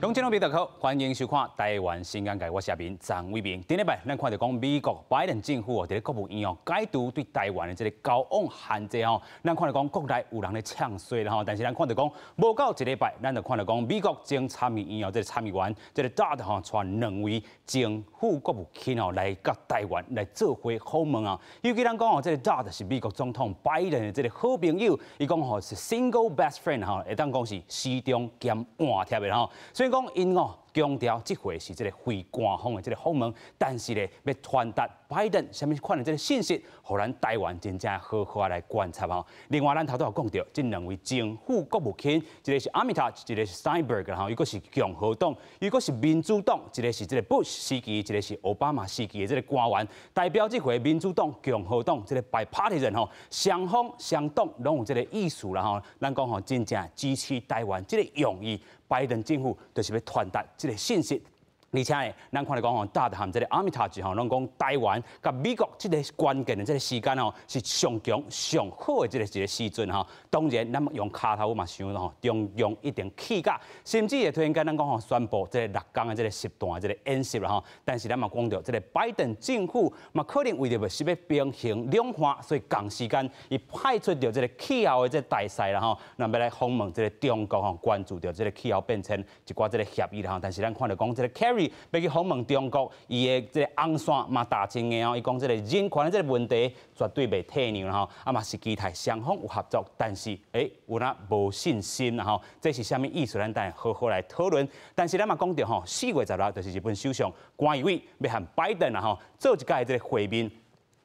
乡亲朋友好，歡迎收看《台灣新眼界》，我是阿明張偉明。頂禮拜咱看著講美國拜登政府哦，佇咧國務院哦解除對台灣的這个交往限制吼，咱看著講國內有人咧唱衰啦吼，但是咱看著講無夠一禮拜，咱就看著講美國前參議院哦，這个參議員這个 Dodd 吼，帶兩位前副國務卿吼來佮台灣來做伙訪問啊。尤其咱講哦，這个 Dodd 是美國總統拜登的這个好朋友，伊講吼是 single best friend 吼，會當講是死忠兼換帖的吼。所以講𪜶哦強調這回是這个非官方的這个訪問，但是咧欲傳達拜登啥物款的這个信息，予咱台灣真正好好來觀察吼。另外，咱頭拄有講著，這兩位前副國務卿，一个是阿米塔，一个是 Steinberg 吼，伊閣是共和黨，伊閣是民主黨，一个是這个 Bush 時期，一个是奧巴馬時期的這个官員，代表這回民主黨、共和黨這个 bipartisan 吼，雙方雙黨攏有這个意思啦吼。咱講吼，真正支持台灣這个用意，拜登政府就是欲傳達這个信息。而且呢，咱看著講吼，Dodd 和這个阿米塔吼，攏講台灣佮美國這个關鍵的這个時間吼，是上強上好的這个一个時陣吼。當然，咱用跤頭嘛想吼，中共一定氣甲，甚至會突然間咱講吼，宣布這个6工的這个實彈的這个演習啦吼。但是咱嘛講著，這个拜登政府嘛可能為著是欲平衡兩岸，所以仝時間伊派出著這个氣候的這个大使啦吼，那欲來訪問這个中國吼，關注著這个氣候變遷一寡這个協議啦吼。但是咱看著講這个 Kerry 欲去訪問中國，伊的這个紅線嘛打真硬哦，伊講這个人權的這个問題絕對袂退讓吼，啊嘛是期待雙方有合作，但是有哪無信心啦吼，這是啥物意思？咱等下好好來討論。但是咱嘛講著吼，4月16就是日本首相菅義偉欲和拜登啦吼做一擺這个會面。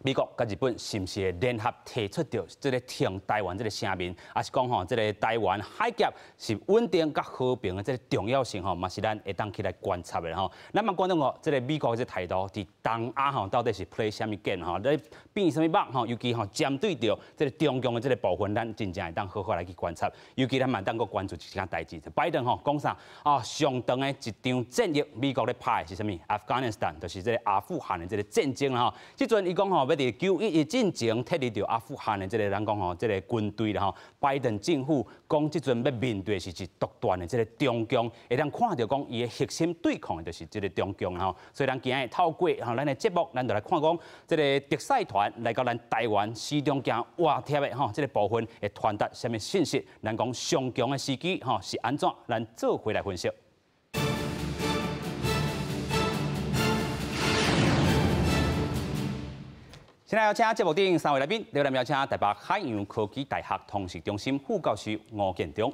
美國佮日本是毋是會聯合提出著這个挺台灣這个聲明，抑是講吼這个台灣海峽是穩定佮和平的這个重要性吼，嘛是咱會當去來觀察的吼。咱嘛觀眾哦，這个美國的這個態度佇東亞吼到底是 play 啥物 game 吼，咧變啥物夢吼？尤其吼針對著這个中共的這个部分，咱真正會當好好來去觀察。尤其咱嘛當閣關注一件代誌，拜登吼講啥啊？上長的一場戰役，美國咧拍的是啥物？Afghanistan，就是這个阿富汗的這个戰爭吼。這陣伊講吼，欲佇9/11進前撤離著阿富汗的這个咱講吼，這个軍隊啦吼。拜登政府講，這陣欲面對的是一獨斷的這个中共，會當看著講伊的核心對抗的就是這个中共吼。所以咱今日透過吼咱的節目，咱就來看講這个特使團來到咱台灣，始終行活貼的吼，這个部分會傳達啥物信息？咱講上強的時機吼是按怎？咱做伙來分析。現在邀請節目頂三位來賓，第一位邀請台北海洋科技大學通識中心副教授吳建中。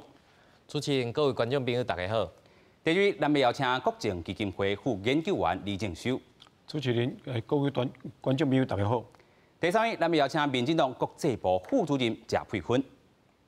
主持人、各位觀眾朋友，大家好。第二位，咱欲邀請國政基金會副研究員李正修。主持人、各位觀觀眾朋友，大家好。第三位，咱欲邀請民進黨國際部副主任謝佩芬。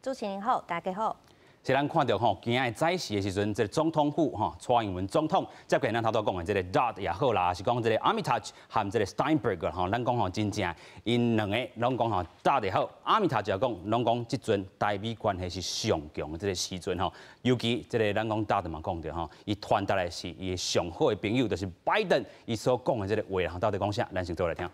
主持人好，大家好。是咱看著吼，今仔早時的時陣，這个總統府吼，蔡英文總統接見咱頭拄講的這个 Dodd 也好啦，是講這个 Armitage 和這个 Steinberg 吼，咱講吼真正𪜶兩个攏講吼 Dodd 也好，Armitage 也講，攏講這陣台美關係是上強的這个時陣吼，尤其這个咱講 Dodd 嘛講著吼，伊傳達的是伊上好的朋友，就是拜登，伊所講的這个話，到底講啥？咱先做來聽。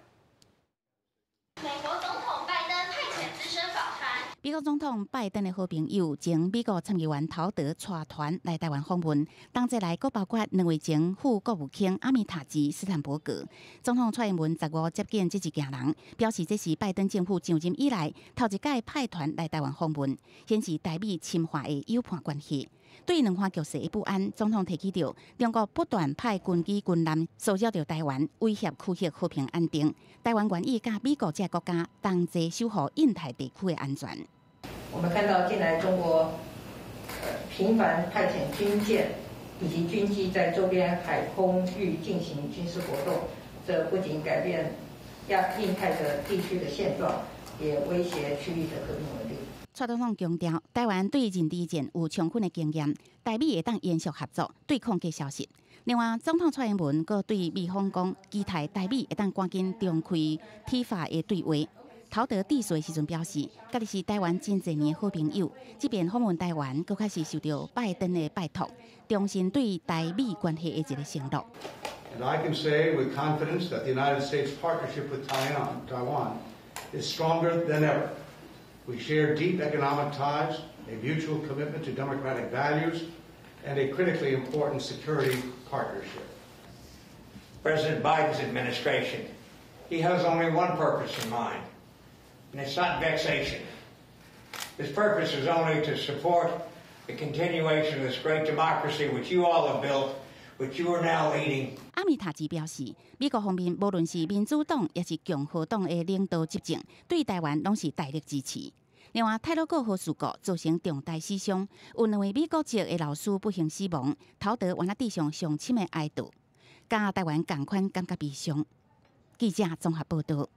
美國總統拜登的好朋友前美國參議員陶德帶團來台灣訪問，同齊來閣包括兩位前副國務卿阿米塔吉、斯坦伯格。總統蔡英文15接見這一行人，表示這是拜登政府上任以來頭一擺派團來台灣訪問，顯示台美深化的友伴關係。對兩岸局勢的不安，總統提起著中國不斷派軍機軍艦騷擾著台灣，威脅區域和平安定。台灣願意佮美國這个國家同齊守護印太地區的安全。我們看到近來中國頻繁派遣軍艦以及軍機在周邊海空域進行軍事活動，這不僅改變亞印太的地區的現狀，也威脅區域的和平穩定。蔡總統強調，台灣對認知戰有充分的經驗，台美會當延續合作，對抗假消息。另外，總統蔡英文閣對美方講，期待台美會當趕緊重開 TIFA 的對話。陶德致辭的時陣表示，家己是台灣真濟年的好朋友，這遍訪問台灣，閣較是受著拜登的拜託，重申對台美關係的一个承諾。 And I can say with confidence that the United States partnership with Taiwan is stronger than ever. We share deep economic ties, a mutual commitment to democratic values, and a critically important security partnership. President Biden's administration, he has only one purpose in mind, and it's not vexation. His purpose is only to support the continuation of this great democracy which you all have built, which you are now leading. 阿米塔吉表示，美國方面無論是民主黨抑是共和黨的領導執政，對台灣攏是大力支持。另外，太魯閣號事故造成重大死傷，有兩位美國籍的老師不幸死亡，陶德原來致上上深的哀悼，佮台灣仝款感覺悲傷。記者綜合報道。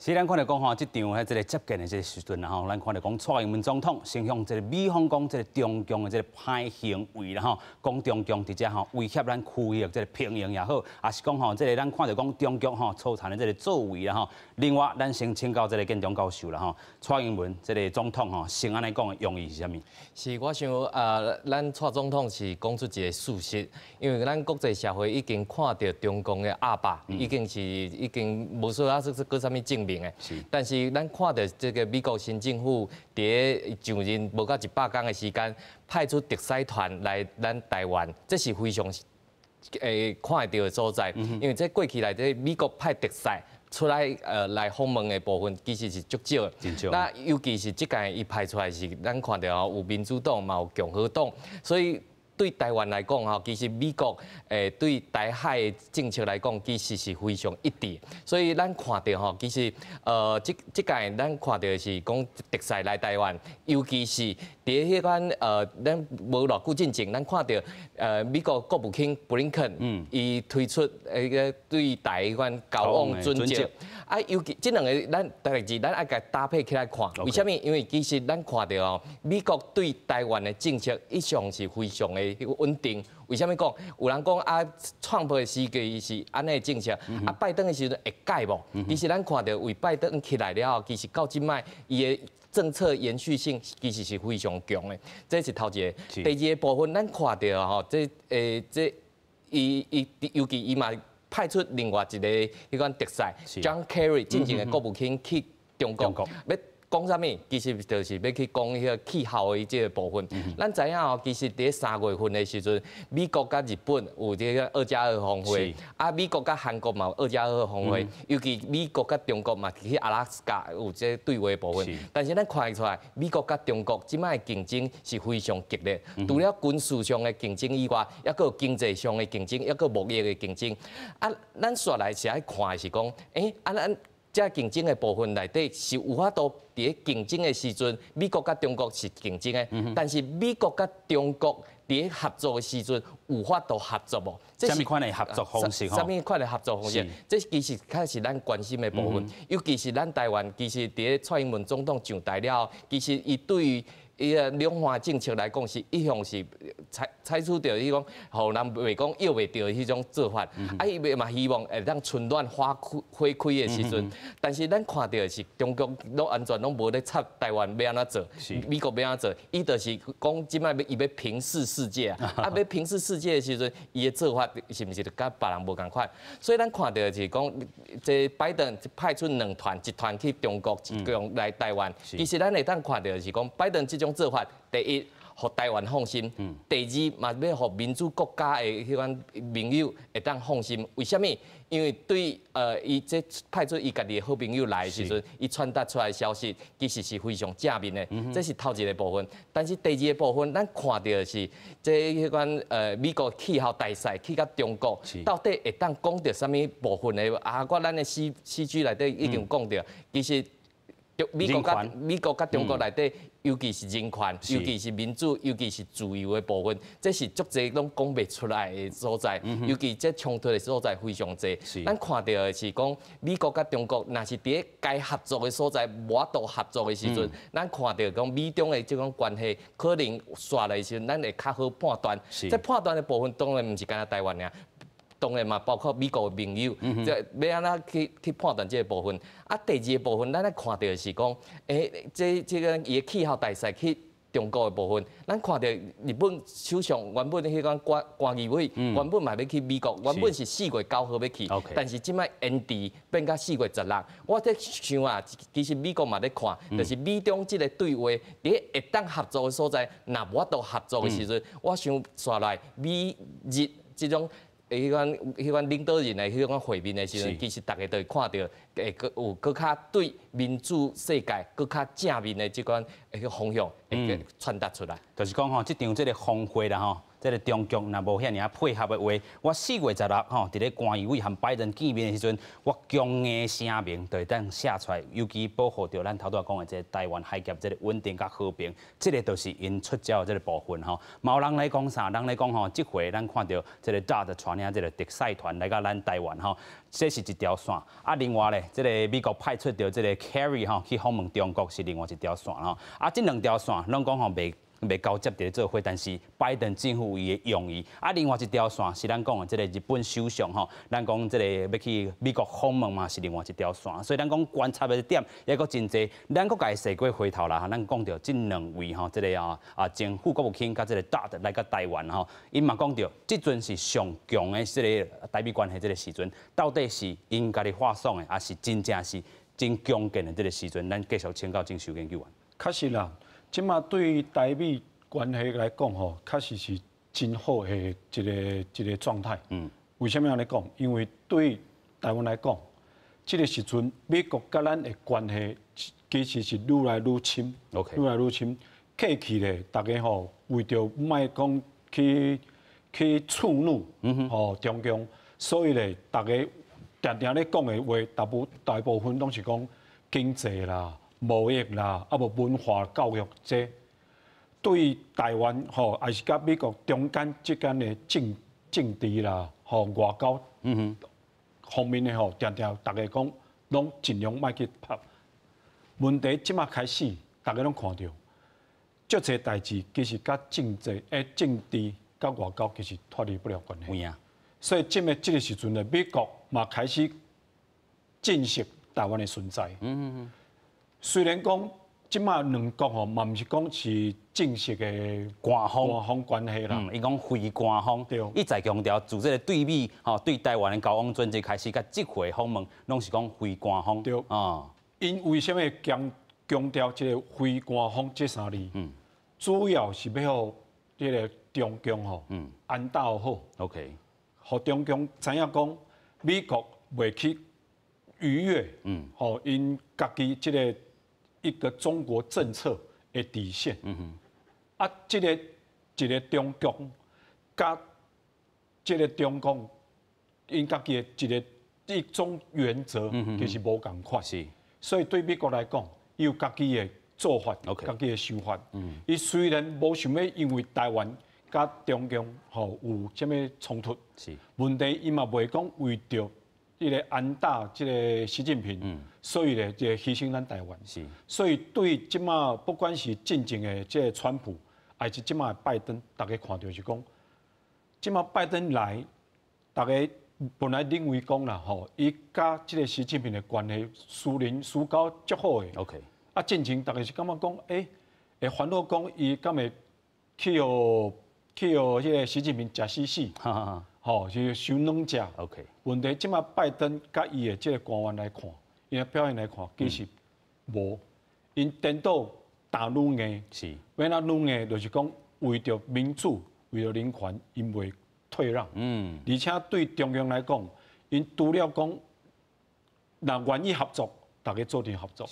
是咱看著講吼，這場喺這个接見的這个時陣啦吼，咱看著講蔡英文總統先向這个美方講這个中共的這个歹行為啦吼，講中共佇遮吼威脅咱區域這个平衡也好，抑是講吼這个咱看著講中共吼粗殘的這个作為啦吼。另外，咱先請教這个建中教授啦吼，蔡英文這个總統吼先按呢講的用意是啥物？是我想啊，咱蔡總統是講出一个事實，因為咱國際社會已經看著中共的鴨霸，已經無需要說閣啥物證明的。但是咱看著這个美國新政府佇上任無到100工的時間，派出特使團來咱台灣，這是非常會看會著的所在。因為這過去內底美國派特使出來來訪問的部分，其實是足少的。那尤其是這屆伊派出來是，咱看著吼有民主黨嘛有共和黨，所以對台灣來講吼，其實美國對台海的政策來講，其實是非常一致。所以咱看著吼，其實這這屆咱看著是講特使來台灣，尤其是佇彼款咱無偌久進前，咱看著美國國務卿布林肯，伊推出彼个對台彼款交往準則。啊，尤其這兩个咱代誌，咱愛共搭配起來看。為啥物？因為其實咱看著吼，美國對台灣的政策一向是非常的穩定。為啥物講？有人講啊，川普的時期是按呢政策，啊，拜登的時陣會改無？其實咱看著為拜登起來了後，其實到這擺伊的政策延續性其實是非常強的。這是頭一个。第二个部分，咱看著吼，這這伊伊尤其伊嘛派出另外一个彼款特使，John Kerry 進前的國務卿去中國，欲講啥物？其實就是欲去講彼个氣候的這个部分。咱知影哦，其實佇3月份的時陣，美國佮日本有這个2+2峰會，啊，美國佮韓國嘛有二加二峰會，尤其美國佮中國嘛去阿拉斯加有這個對話部分。但是咱看會出來，美國佮中國這擺的競爭是非常激烈，除了軍事上的競爭以外，抑閣有經濟上的競爭，抑閣貿易的競爭。啊，咱煞來是愛看的是講，啊，咱這競爭的部分內底是有法度佇咧競爭的時陣，美國佮中國是競爭的，但是美國佮中國佇咧合作的時陣，有法度合作無？啥物款的合作方式？啥物款的合作方式？這其實較是咱關心的部分，尤其是咱台灣，其實佇咧蔡英文總統上台了後，其實伊對於伊个兩岸政策來講，是一向是採取著彼種，予人袂講囿袂著的彼種做法。啊，伊嘛希望會當春暖花開花開的時陣，但是咱看著的是中國攏完全攏無咧插台灣欲按怎做，美國欲按怎做，伊就是講這擺欲伊欲平視世界啊，啊欲平視世界的時陣，伊的做法是毋是就佮別人無仝款？所以咱看著的是講，這拜登派出兩團，一團去中國，一團來台灣。其實咱會當看著的是講，拜登這種做法，第一，予台灣放心；第二，嘛欲予民主國家的彼款盟友會當放心。為啥物？因為對伊這派出伊家己的好朋友來的時陣，伊傳達出來的消息其實是非常正面的。這是頭一个部分。但是第二个部分，咱看著的是這彼款美國氣候大使去到中國，到底會當講著啥物部分的？啊，我咱的 CG 內底已經講著，其實美國佮中國內底，尤其是人權，尤其是民主，尤其是自由的部分，這是足濟攏講袂出來的所在。尤其這衝突的所在非常濟。咱看著的是講，美國佮中國，若是佇咧該合作的所在無法度合作的時陣，咱看著講美中的這種關係，可能紲來的時陣，咱會較好判斷。這判斷的部分當然毋是干焦台灣爾。當然嘛，包括美國的盟友，這欲按怎去判斷這个部分。啊，第二个部分，咱愛看著的是講，這個伊的氣候大使去中國的部分，咱看著日本首相原本彼款菅義偉，原本嘛欲去美國，原本是4月9號欲去，但是這擺延遲變甲4月16。我咧想啊，其實美國嘛咧看，就是美中這个對話，佇會當合作的所在，若無法度合作的時陣，我想紲來美日這種彼款領導人的彼款會面的時陣，其實逐家都會看著會閣有閣較對民主世界閣較正面的這款彼個方向會傳達出來。就是講吼，這場這个峰會啦吼，這个中共若無遐爾仔配合的話，我4月16吼，佇咧菅義偉和拜登見面的時陣，我強硬聲明就會當寫出來，尤其保護著咱頭拄仔講的這个台灣海峽這个穩定佮和平，這个就是𪜶出招的這个部分吼。嘛有人來講啥？人來講吼，這回咱看著這个 Dodd 帶領這个特使團來到咱台灣吼，這是一條線。啊，另外咧，這个美國派出著這个 Kerry 吼去訪問中國是另外一條線吼。啊，這兩條線攏講吼袂交接佇咧做伙，但是拜登政府伊的用意。啊，另外一條線是咱講的這个日本首相吼，咱講這个欲去美國訪問嘛，是另外一條線。所以咱講觀察的點猶閣真濟，咱閣共伊踅過回頭啦，咱講著這兩位吼，這个前副國務卿佮這个 Dodd 來到台灣吼，𪜶嘛講著，這陣是上強的這个台美關係這个時陣，到底是𪜶家己畫爽的，抑是真正是真強健的這个時陣？咱繼續請教鄭秀研究員。確實啦。這馬對台美關係來講吼，確實是真好的一個狀態。為啥物按呢講？因為對台灣來講，這个時陣美國佮咱的關係其實是愈來愈深，愈來愈深。過去咧，逐家吼為著莫講去觸怒吼中共，所以咧，逐家定定咧講的話，大部分攏是講經濟啦、貿易啦，啊無文化教育這對台灣吼，抑是佮美國中間之間的政治啦、吼外交方面的吼，定定逐家講攏盡量莫去拍。問題這馬開始，逐家攏看著，足濟代誌其實佮政治佮外交其實脫離不了關係。所以這馬這个時陣咧，美國嘛開始正視台灣的存在。雖然講這馬兩國吼嘛毋是講是正式的官方官方關係啦。伊講非官方，一再強調自這个對美吼對台灣的交往準則開始，佮這回訪問攏是講非官方。對。𪜶為啥物強調這个非官方這三字？主要是欲予這个中共吼安鬥好。 予中共知影講美國袂去逾越，予𪜶家己這个一個中國政策的底線。啊，這个一个中共佮這个中共𪜶家己的一種原則，其實無仝款。所以對美國來講，伊有家己的做法，家己的想法。伊雖然無想欲因為台灣佮中共吼有啥物衝突，問題伊嘛袂講為著彼个安打這个習近平，所以咧就犧牲咱台灣。所以對這馬不管是進前的這个川普，抑是這馬的拜登，逐家看著是講，這馬拜登來，逐家本來認為講啦吼，伊佮這个習近平的關係私人私交足好的。 啊，進前逐家是感覺講，欸，會煩惱講伊敢會去予彼个習近平食死死，吼，是傷軟食。 問題這馬拜登佮伊的這个官員來看，伊的表現來看，其實無，𪜶顛倒打愈硬。欲按怎愈硬，就是講為著民主、為著人權，𪜶袂退讓。而且對中共來講，𪜶除了講，若願意合作，逐家做陣合作。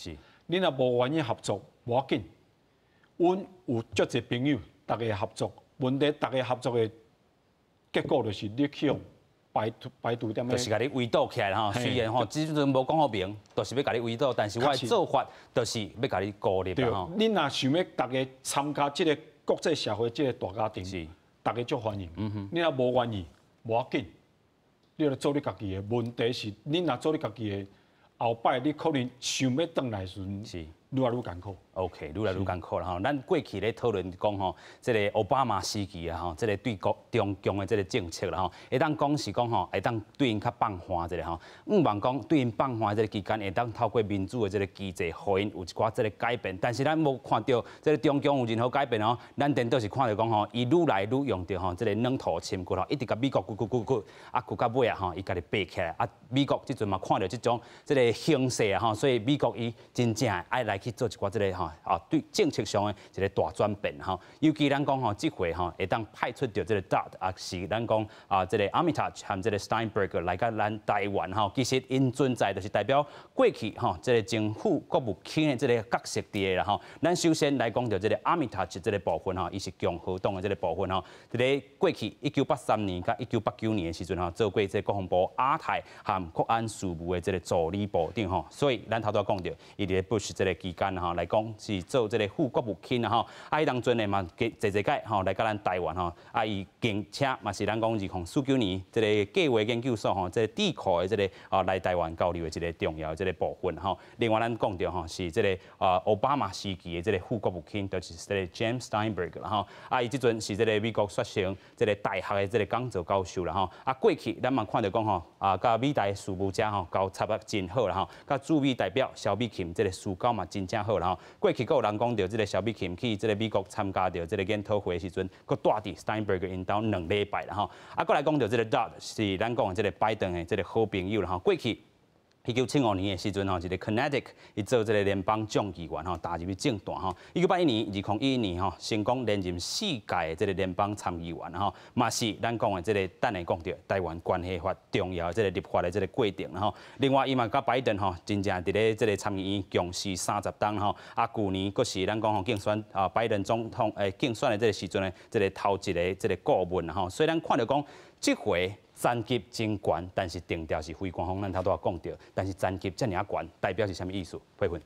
你若無願意合作，無要緊，阮有足濟朋友，逐家合作。問題逐家合作的結果就是你去予排除踮咧，就是共你圍堵起來吼。雖然吼，這陣無講予明，就是欲共你圍堵，但是我的做法就是欲共你孤立吼。你若想欲逐家參加這个國際社會這个大家庭，逐家足歡迎。你若無願意，無要緊，你著做你家己的。問題是，你若做你家己的，後擺你可能想欲轉來時陣，愈來愈艱苦。 OK，愈來愈艱苦啦吼。咱過去咧討論講吼，這个奧巴馬時期啊吼，這个對國中共的這个政策啦吼，會當講是講吼，會當對𪜶較放寬一下吼。向望講對𪜶放寬這个期間，會當透過民主的這个機制，予𪜶有一寡這个改變。但是咱無看著這个中共有任何改變哦，咱顛倒是看著講吼，伊愈來愈用著吼，這个軟塗深掘吼，一直共美國掘掘掘掘，啊掘到尾啊吼，伊家己爬起來。啊，美國這陣嘛看著這種這个形勢啊吼，所以美國伊真正愛來去做一寡這个吼啊對政策上的一个大轉變吼。尤其咱講吼，這回吼會當派出著這个 Dodd 啊，是咱講啊，這个 Armitage 和這个 Steinberg 來到咱台灣吼，其實𪜶存在就是代表過去吼，這个政府國務卿的這个角色佇咧啦吼。咱首先來講著這个 Armitage 這个部分吼，伊是共和黨的這个部分吼。佇咧過去1983年佮1989年的時陣吼，做過這個國防部亞太和國安事務的這个助理部長吼。所以咱頭拄仔講著，伊佇咧 Bush 這个期間吼來講是做這个副國務卿啦吼。啊，彼當陣呢嘛，濟濟擺吼來到咱台灣吼。啊，伊並且嘛是咱講2049年這个計劃研究所吼，這个智庫的這个啊來台灣交流的一个重要的這个部分吼。另外咱講著吼是這个啊奧巴馬時期的這个副國務卿，就是這个 James Steinberg 啦吼。啊，伊這陣是這个美國雪城這个大學的這个講座教授啦吼。啊，過去咱嘛看著講吼，啊，佮美台事務者吼交插得真好啦吼，佮駐美代表蕭美琴這个私交嘛真正好啦吼。過去閣有人講著這个蕭美琴去這个美國參加著這个研討會的時陣，閣蹛佇 Steinberg 𪜶兜2禮拜啦吼。啊，閣來講著這个 Dodd 是咱講的這个拜登的這个好朋友啦吼。過去1975年的時陣吼，一个 Connecticut 伊做這个聯邦眾議員吼，踏入去政壇吼。1981年、2011年吼，成功連任四屆的這个聯邦參議員吼，嘛是咱講的這个等下講著台灣關係法重要的這个立法的這个過程吼。另外，伊嘛佮拜登吼，真正佇咧這个參議院共事30冬吼。啊，舊年閣是咱講吼競選啊，拜登總統誒競選的這个時陣的這个頭一个這个顧問吼。所以咱看著講，這回層級真懸，但是定調是非官方，咱頭拄仔講著，但是層級遮爾懸，代表是啥物意思？佩芬。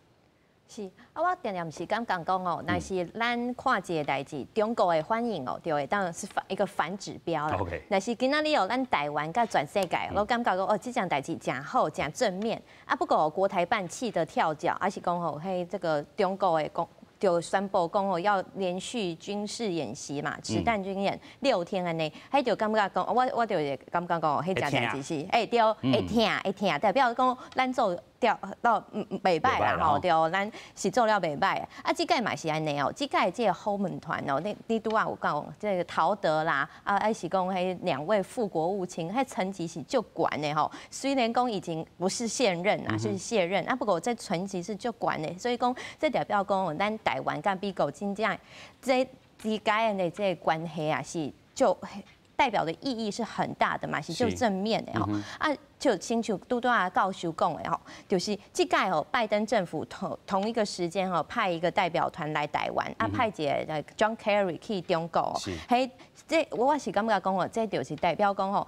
是啊，我定定毋是感覺講哦，若是咱看這个代誌，中國的反應哦，就會當是反一個反指標啦。若是今仔日哦，咱台灣佮全世界，攏感覺講哦，這件代誌誠好，誠正面。啊，不過國台辦氣得跳腳，還是講吼，彼這个中國的講。就宣布講哦，要連續軍事演習嘛，實彈軍演6天按呢，彼就感覺講，我就會感覺講，彼件代誌是，欸對，會疼會疼，代表講咱做著都袂䆀啦吼，對，咱是做了袂䆀。啊，這擺嘛是按呢哦，這擺這个訪問團哦，你拄仔有講這个陶德啦，啊，還是講彼兩位副國務卿，彼層級是足懸的吼。雖然講已經不是現任啊，是卸任，啊，不過這層級是足懸的，所以講這代表講咱台灣佮美國真正這之間的這个關係啊，是就代表的意義是很大的嘛，是足正面的吼。啊，就親像拄拄仔教授講的吼，就是這擺吼，拜登政府同一個時間吼，派一個代表團來台灣，啊，派一个 John Kerry 去中國。彼，這我是感覺講哦，這就是代表講吼，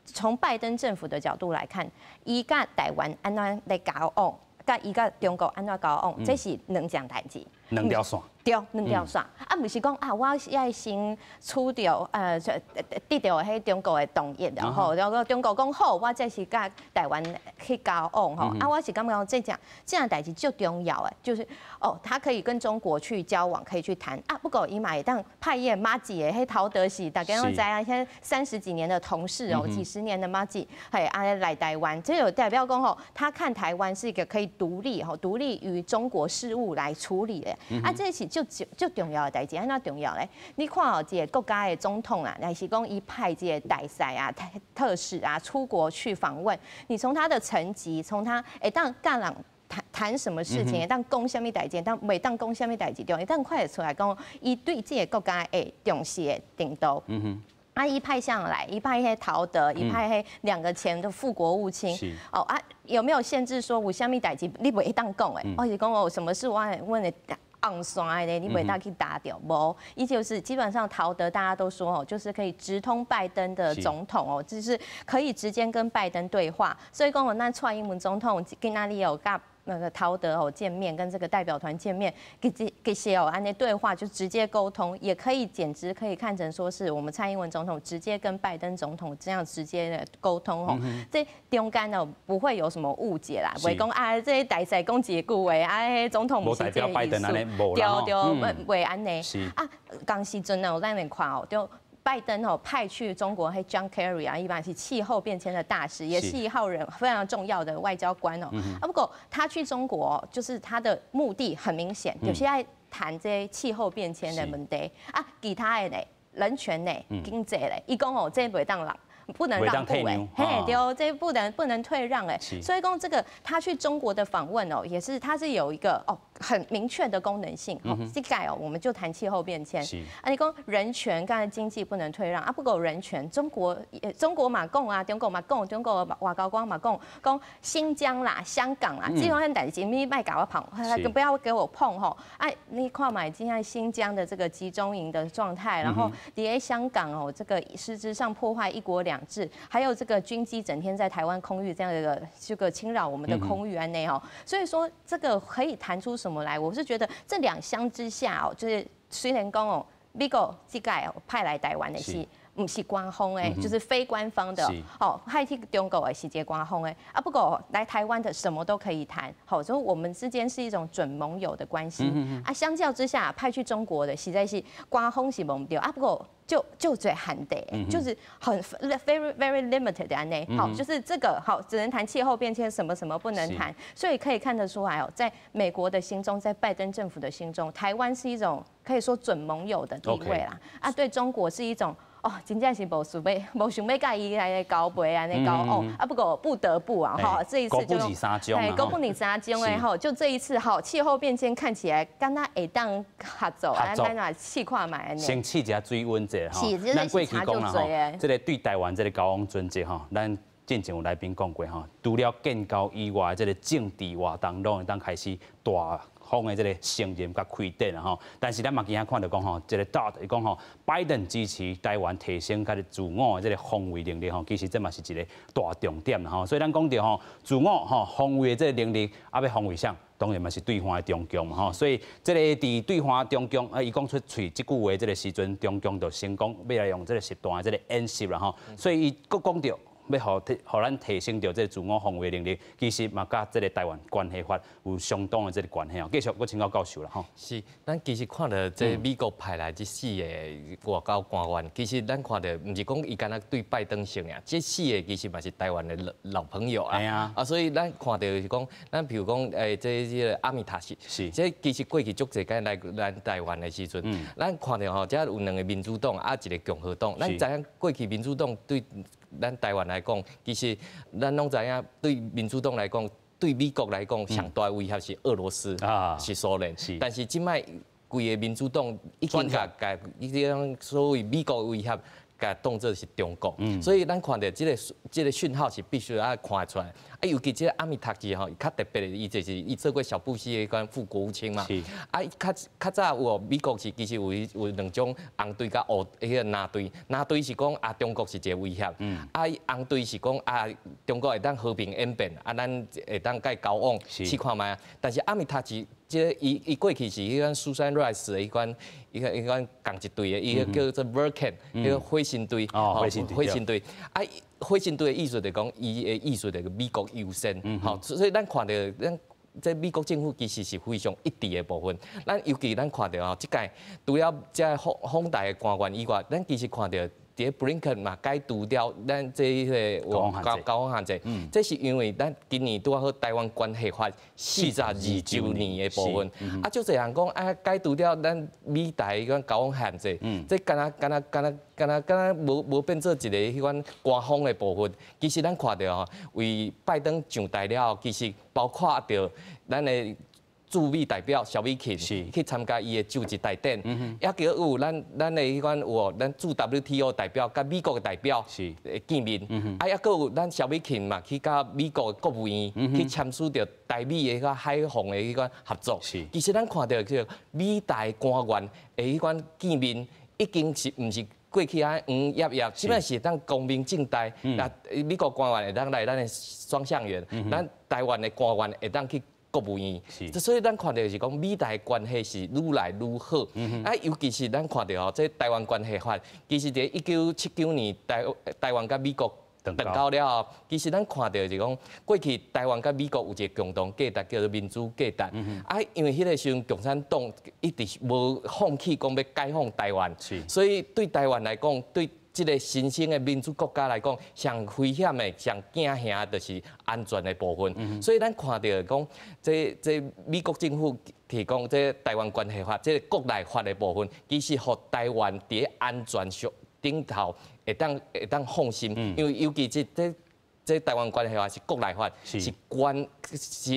從拜登政府的角度來看，伊佮台灣按怎來交往，佮伊佮中國按怎交往，這是兩件代誌。兩條線。對，兩條線。啊，毋是講啊，我愛先取著得著彼中國的同意，然後然後中國講好，我才是佮台灣去交往吼。啊，我是感覺講這件這件代誌足重要的，就是哦，他可以跟中國去交往，可以去談啊。不過伊嘛會當派伊的麻吉的彼陶德是大家攏知影，現在30幾年的同事哦，幾十年的麻吉，嘿，啊來台灣，這就代表講吼，他看台灣是一個可以獨立吼，獨立於中國事務來處理的。啊，這是足足重要的代誌，按怎重要咧？你看哦，一个國家的總統啊，若是講伊派這个大使啊、特使啊出國去訪問，你從他的層級，從他會當佮人談談什麼事情，會當講啥物代誌，當袂當講啥物代誌，會當看會出來講，伊對這个國家的重視的程度。啊，伊派上來，伊派彼陶德，伊派彼兩個前的副國務卿。哦啊，有沒有限制說有啥物代誌你袂當講的？我是講哦，什麼事我問你。紅線的，你袂當去打著，無，伊就是基本上陶德大家都說哦，就是可以直通拜登的總統哦，就是可以直接跟拜登對話。所以講哦，咱蔡英文總統今仔日有佮那个陶德哦見面，跟這個代表團見面，其實哦，按呢對話就直接溝通，也可以簡直可以看成說是我們蔡英文總統直接跟拜登總統這樣直接的溝通哦，這中間哦不會有什麼誤解啦，袂講啊這代志講一句話，啊總統毋是這個意思，對對，袂按呢。啊，仝時陣哦，咱來看哦，就拜登哦派去中國，彼 John Kerry 啊，一般是氣候變遷的大使，也是一號人，非常重要的外交官哦。啊，不過他去中國，就是他的目的很明顯，就是愛談這氣候變遷的問題啊，其他的呢，人權呢，經濟咧，伊講哦，這袂當讓。不能讓步哎，嘿，對，這不能退讓哎，所以講這個他去中國的訪問哦，也是他是有一個哦很明確的功能性。哦，這個哦，我們就談氣候變遷。啊，你講人權，剛才經濟不能退讓啊，不過人權，中國嘛講啊，中國嘛講，中國外交官嘛講，講新疆啦、香港啦，這種代誌你莫共我碰，不要給我碰吼。哎，你看覓現在新疆的這個集中營的狀態，然後佇香港哦，這個實質上破壞一國兩制，還有這個軍機整天在台灣空域這樣的一個這個侵擾我們的空域按呢哦，所以說這個可以談出什麼來？我是覺得這兩相之下哦，就是雖然講哦，美國這屆哦派來台灣的是毋是官方的，就是非官方的哦，派去中國的是一個官方的啊。不過來台灣的什麼都可以談，好，所以我們之間是一種準盟友的關係啊。相較之下，派去中國的實在是官方是無毋對啊。不過就最限制，就是很 very very limited 的按呢，好，就是這個好，只能談氣候變遷，什麼什麼不能談，所以可以看得出來哦，在美國的心中，在拜登政府的心中，台灣是一種可以說準盟友的地位啦，啊，對中國是一種。哦，真正是無想欲，無想欲共伊來交陪按呢交往啊，不過不得不啊，哈，這一次就哎，孤不擬三種的吼，就這一次哈，氣候變遷看起來敢若會當合作，啊，咱來試看覓。先試一下水溫者吼，咱過去講啦吼，這個對台灣這個交往準則吼，咱進前有來賓講過吼，除了建交以外，這個政治活動攏會當開始大方的這個承認佮開展啦吼，但是咱嘛今仔看著講吼，這個 Dodd 伊講吼，拜登支持台灣提升佮自我的這個防衛能力吼，其實這嘛是一個大重點啦吼。所以咱講著吼，自我吼防衛的這個能力，啊欲防衛啥？當然嘛是對岸的中共嘛吼。所以這個佇對岸中共啊，伊講出喙這句話這個時陣，中共就先講欲來用這個實彈的這個演習啦吼。所以伊閣講著欲予咱提升著這個自我防衛能力，其實嘛佮這個台灣關係法有相當的這個關係哦。繼續，閣請教教授啦吼。是，咱其實看著這美國派來這四个外交官員，其實咱看著毋是講伊敢若對拜登性啊，這四个其實嘛是台灣的老老朋友啊。啊，所以咱看著是講，咱比如講，這個阿米塔什，這其實過去足濟擺來咱台灣的時陣，咱看著吼，這有兩个民主黨啊，一个共和黨。咱知影過去民主黨對咱台灣來講，其實咱攏知影，對民主黨來講，對美國來講，上大威脅是俄羅斯，是蘇聯。但是這擺規个民主黨已經共共彼種所謂美國威脅，共當做是中國。所以咱看著這個訊號是必須愛看出來。啊，尤其這個阿米塔吉吼，較特別的，伊就是伊做過小布希的款副國務卿嘛。啊，較較早有美國是其實有兩種紅隊佮烏彼個藍隊，藍隊是講啊中國是一個威脅，啊紅隊是講啊中國會當和平演變，啊咱會當共伊交往試看覓。但是阿米塔吉這個伊過去是彼款蘇珊賴斯的彼款，彼款仝一隊的，伊個叫做 Vulcan，彼個火星隊，火星隊，火星隊。啊，火星隊的意思就講，伊的意思就是美國優先，吼，所以咱看著咱這美國政府其實是非常一致的部分。咱尤其咱看著吼，這擺除了這訪台的官員以外，咱其實看著佇布林肯嘛解除掉咱這个交往限制，這是因為咱今年拄好台灣關係法42週年的部分，啊，足濟人講啊解除掉咱美台彼款交往限制，這敢若敢若敢若敢若敢若無無變做一个彼款官方的部分。其實咱看著吼，為拜登上台了後，其實包括著咱的駐美代表蕭美琴去參加伊的就職大典，抑閣有咱的彼款有哦，咱駐 WTO 代表佮美國的代表會見面，啊，抑閣有咱蕭美琴嘛去佮美國的國務院去簽署著台美的彼個海防的彼款合作。其實咱看著這個美台官員的彼款見面，已經是毋是過去按呢黃曄曄，這擺是會當光明正大，啊，美國官員會當來咱的雙橡園，咱台灣的官員會當去。國務院。所以咱看著是講美台關係是愈來愈好。啊，尤其是咱看著吼，這台灣關係法，其實佇1979年台灣佮美國斷交了後，其實咱看著是講過去台灣佮美國有一个共同價值叫做民主價值。啊，因為彼个時陣共產黨一直無放棄講欲解放台灣，所以對台灣來講，對這个新興的民主國家來講，上危險的、上驚嚇的就是安全的部分。所以咱看著講，這美國政府提供這台灣關係法，這个國內法的部分，其實予台灣佇安全上頂頭會當放心，因為尤其這台灣關係法是國內法，是懸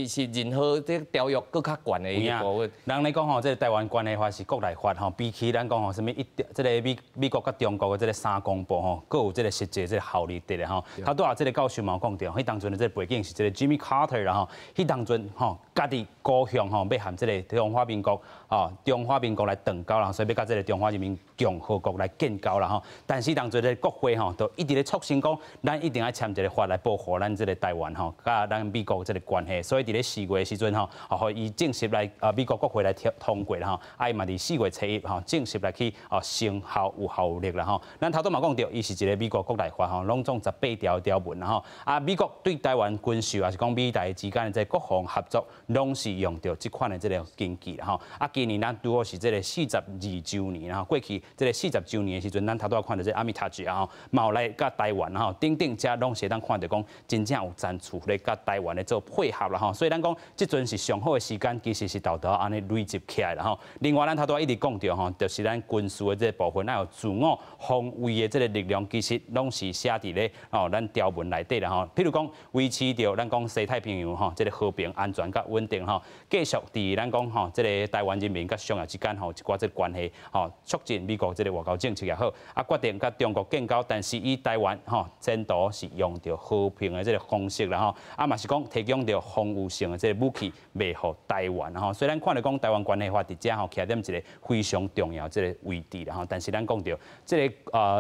是任何這條約閣較懸的一个部分。人咧講吼，這个台灣關係法是國內法吼，比起咱講吼，啥物一這个美國佮中國的這个三公報吼，閣有這个實際這个效力佇咧吼。頭拄仔這个教授嘛有講著，彼當陣的這个背景是這个 Jimmy Carter 啦吼，彼當陣吼，家己高雄吼欲和這个中華民國吼，中華民國來斷交啦，所以欲佮這个中華人民共和國來建交啦吼。但是當陣這个國會吼，就一直咧促成講，咱一定愛簽一个法來保護咱這个台灣吼，佮咱美國這个關係。所以佇咧4月的時陣吼，予伊正式來美國國會來通過啦吼，啊伊嘛佇4月7日吼正式來去生效有效力啦吼。咱頭拄嘛講著，伊是一个美國國內法吼，攏總18條條文啦吼。啊，美國對台灣軍售，抑是講美台之間的這个國防合作，攏是用著這款的這个根據啦吼。啊，今年咱拄好是這个42週年啦吼，過去這个40週年的時陣，咱頭拄仔看著這阿米塔吉啊吼，嘛有來佮台灣吼，等等，遮攏是會當看著講真正有爭取咧佮台灣咧做配合啦吼。所以咱講這陣是上好的時間，其實是沓沓按呢累積起來啦吼。另外，咱頭拄仔一直講著吼，就是咱軍事的這个部分，還有自我防衛的這个力量，其實攏是寫佇咧哦咱條文內底啦吼。譬如講維持著咱講西太平洋吼，這个和平、安全佮穩定吼，繼續佇咱講吼，這个台灣人民佮商業之間吼一寡這个關係吼，促進美國這个外交政策也好，啊決定佮中國建交，但是以台灣吼前途是用著和平的這个方式啦吼，啊嘛是講提供著防禦性的這个武器賣予台灣吼。雖然看著講台灣關係法佇遮吼徛踮一个非常重要這个位置啦吼，但是咱講著這个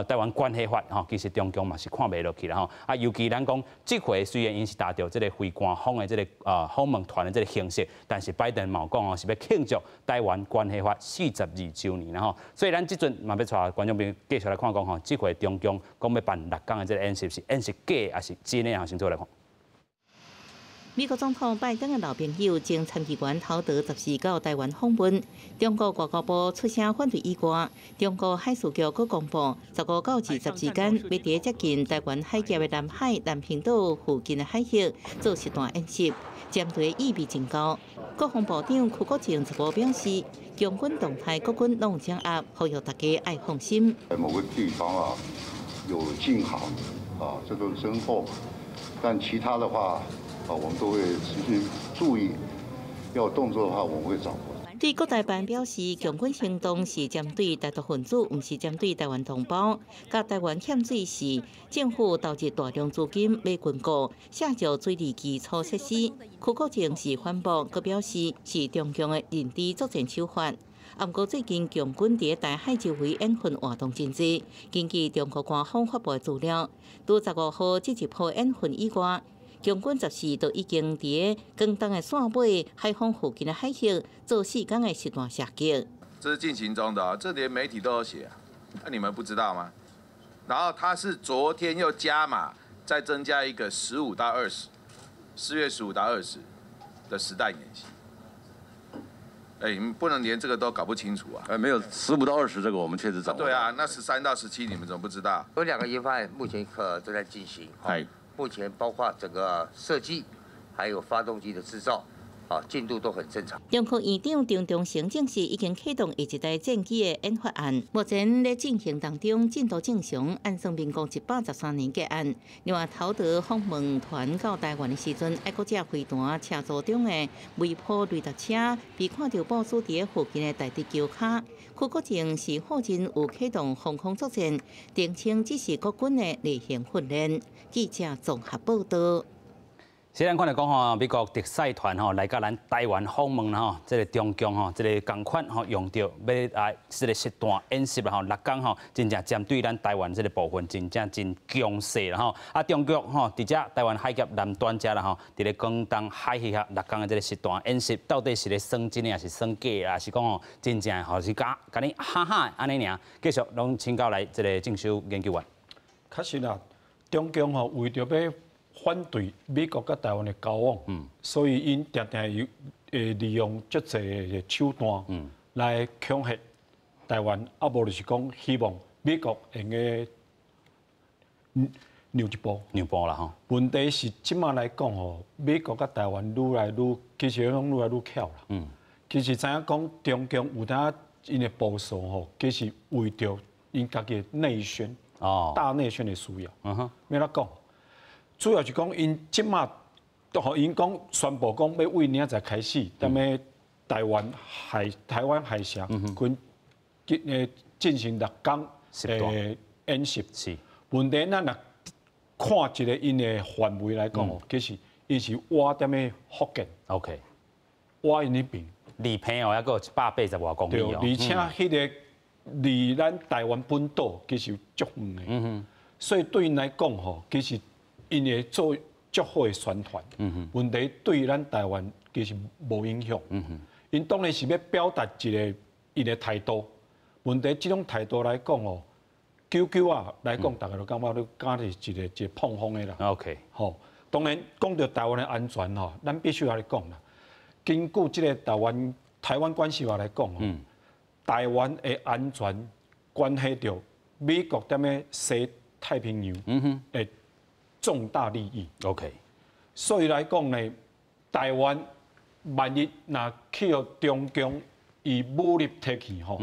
台灣關係法吼，其實中共嘛是看袂落去啦吼。啊，尤其咱講這回雖然𪜶是搭著這个非官方的這个訪問團的這个形式，但是拜登嘛有講哦，是欲慶祝台灣關係法42週年啦吼。所以咱這陣嘛欲帶觀眾朋友繼續來看講吼，這回中共講欲辦6工的這个演習是演習假抑是真的啊？先做來看。美國總統拜登的老朋友前參議員陶德14到台灣訪問，中國外交部出聲反對以外，中國海事局閣公布，15到20之間，欲佇接近台灣海峽的南海南屏島附近的海域做實彈演習，針對意味真高。國防部長邱國正15表示，共軍動態國軍攏有掌握，呼籲大家愛放心。在某個地方啊，有禁航啊，這都是偵破，但其他的話。啊，我們都會持續注意，要動作的話，我們會掌握。對國台辦表示，共軍行動是針對台獨分子，毋是針對台灣同胞。佮台灣欠水時，政府投入大量資金買軍購，卸石水利基礎設施。邱國正是反駁，閣表示是中共的認知作戰手法。啊，毋過最近共軍佇台海周圍演訓活動真濟，根據中國官方發布的資料，除15號這一波演訓以外，共軍14就已經佇廣東的汕尾海防附近的海域做4工的實彈射擊。這是進行中的啊，這連媒體都有寫啊，那你們不知道嗎？然後他是昨天又加碼，再增加一個十五到二十，4月15到20的實彈演習。哎，你們不能連這個都搞不清楚啊！哎，沒有十五到二十這個我們確實掌握。對啊，那13到17你們怎麼不知道？有兩個研發案目前可正在進行。係。目前包括整個設計，還有發動機的製造，啊，進度都很正常。中科院長張忠誠證實，已經啟動下一代戰機的研發案，目前咧進行當中，進度正常。按算民國113年結案。另外，陶德訪問團到台灣的時陣，愛國者飛彈車組中的微波雷達車被看著部署佇附近的大直橋跤。邱國正是否認有啟動防空作戰，澄清只是國軍的例行訓練。記者綜合報道。雖然看著講吼，美國特使團吼來佮咱台灣訪問吼，這个中共吼，這个仝款吼用著欲來這个實彈演習吼，六工吼，真正針對咱台灣這个部分，真正真強勢啦吼。啊，中國吼佇遮台灣海峽南端遮啦吼，佇咧廣東海域遐六工的這个實彈演習，到底是咧耍真的，抑是耍假的，抑是講吼真正吼是共共你哈哈按呢爾？繼續攏請教來這个正修研究員。確實啦，中共吼為著欲反對美國佮台灣的交往，所以𪜶定定有會利用足濟的手段來恐嚇台灣，啊無就是講希望美國會用得讓一步。讓步啦吼。問題是這馬來講吼，美國佮台灣愈來愈，其實攏愈來愈巧啦。其實知影講中共有當𪜶的部署吼，其實為著𪜶家己的內宣，大內宣的需要。欲按怎講？主要是講，𪜶這馬吼，𪜶講宣布講欲對明仔載開始，踮咧台灣海峽軍進行六工的演習。問題咱若看一个𪜶的範圍來講哦，其實伊是倚踮咧福建。 倚𪜶彼邊。離平哦，抑閣有180外公里哦。對，而且彼个離咱台灣本島其實足遠的。所以對𪜶來講吼，其實𪜶會做足好的宣傳。問題對咱台灣其實無影響。𪜶當然是欲表達一个𪜶的態度。問題這種態度來講哦，久久啊來講，大家都感覺都敢是一个一个膨風的啦。 吼，當然講著台灣的安全吼，咱必須愛講啦。根據這个台灣關係法來講，台灣的安全關係著美國踮咧西太平洋的重大利益。 所以來講呢，台灣萬一若去予中共以武力提去吼，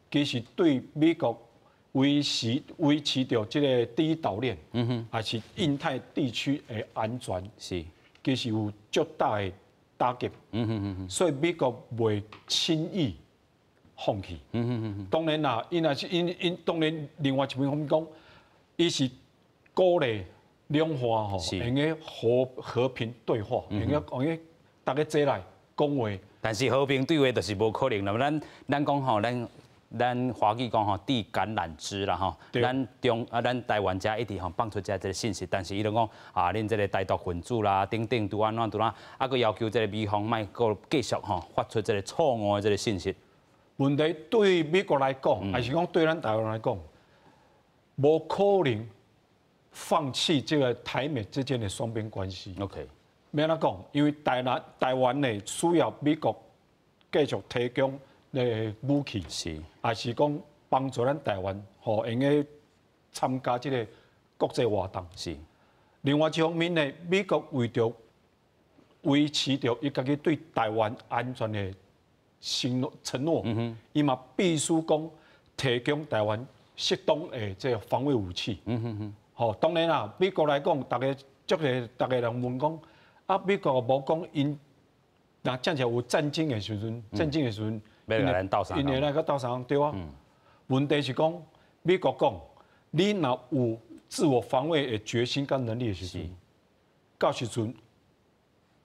其實對美國維持著這个第一島鏈，抑是印太地區的安全，其實有足大的打擊。所以美國袂輕易放棄。當然啦，𪜶若是𪜶𪜶當然另外一方面講，伊是鼓勵兩岸吼，會用得和平對話，會用得逐家坐來講話。但是和平對話就是無可能啦。咱講吼，咱華語講吼，遞橄欖枝啦吼，咱中啊，咱台灣遮一直吼放出遮這个信息，但是伊攏講啊，恁這个台獨分子啦，等等，拄按怎拄按怎，啊，閣要求這个美方莫閣繼續吼發出這个錯誤的這个信息。問題對美國來講，抑是講對咱台灣來講，無可能放棄這个台美之間的雙邊關係。 欲按怎講？因為台灣呢需要美國繼續提供的武器，抑是講幫助咱台灣吼，會用得參加這个國際活動。另外一方面呢，美國為著維持著伊家己對台灣安全的承諾，伊嘛必須講提供台灣適當的這个防衛武器。吼，當然啦，美國來講，逐家足濟逐家人問講，啊，美國無講𪜶若真正有戰爭的時陣，戰爭的時陣，欲來咱鬥相共，𪜶會來佮鬥相共對啊。問題是講，美國講，你若有自我防衛的決心佮能力的時陣，到時陣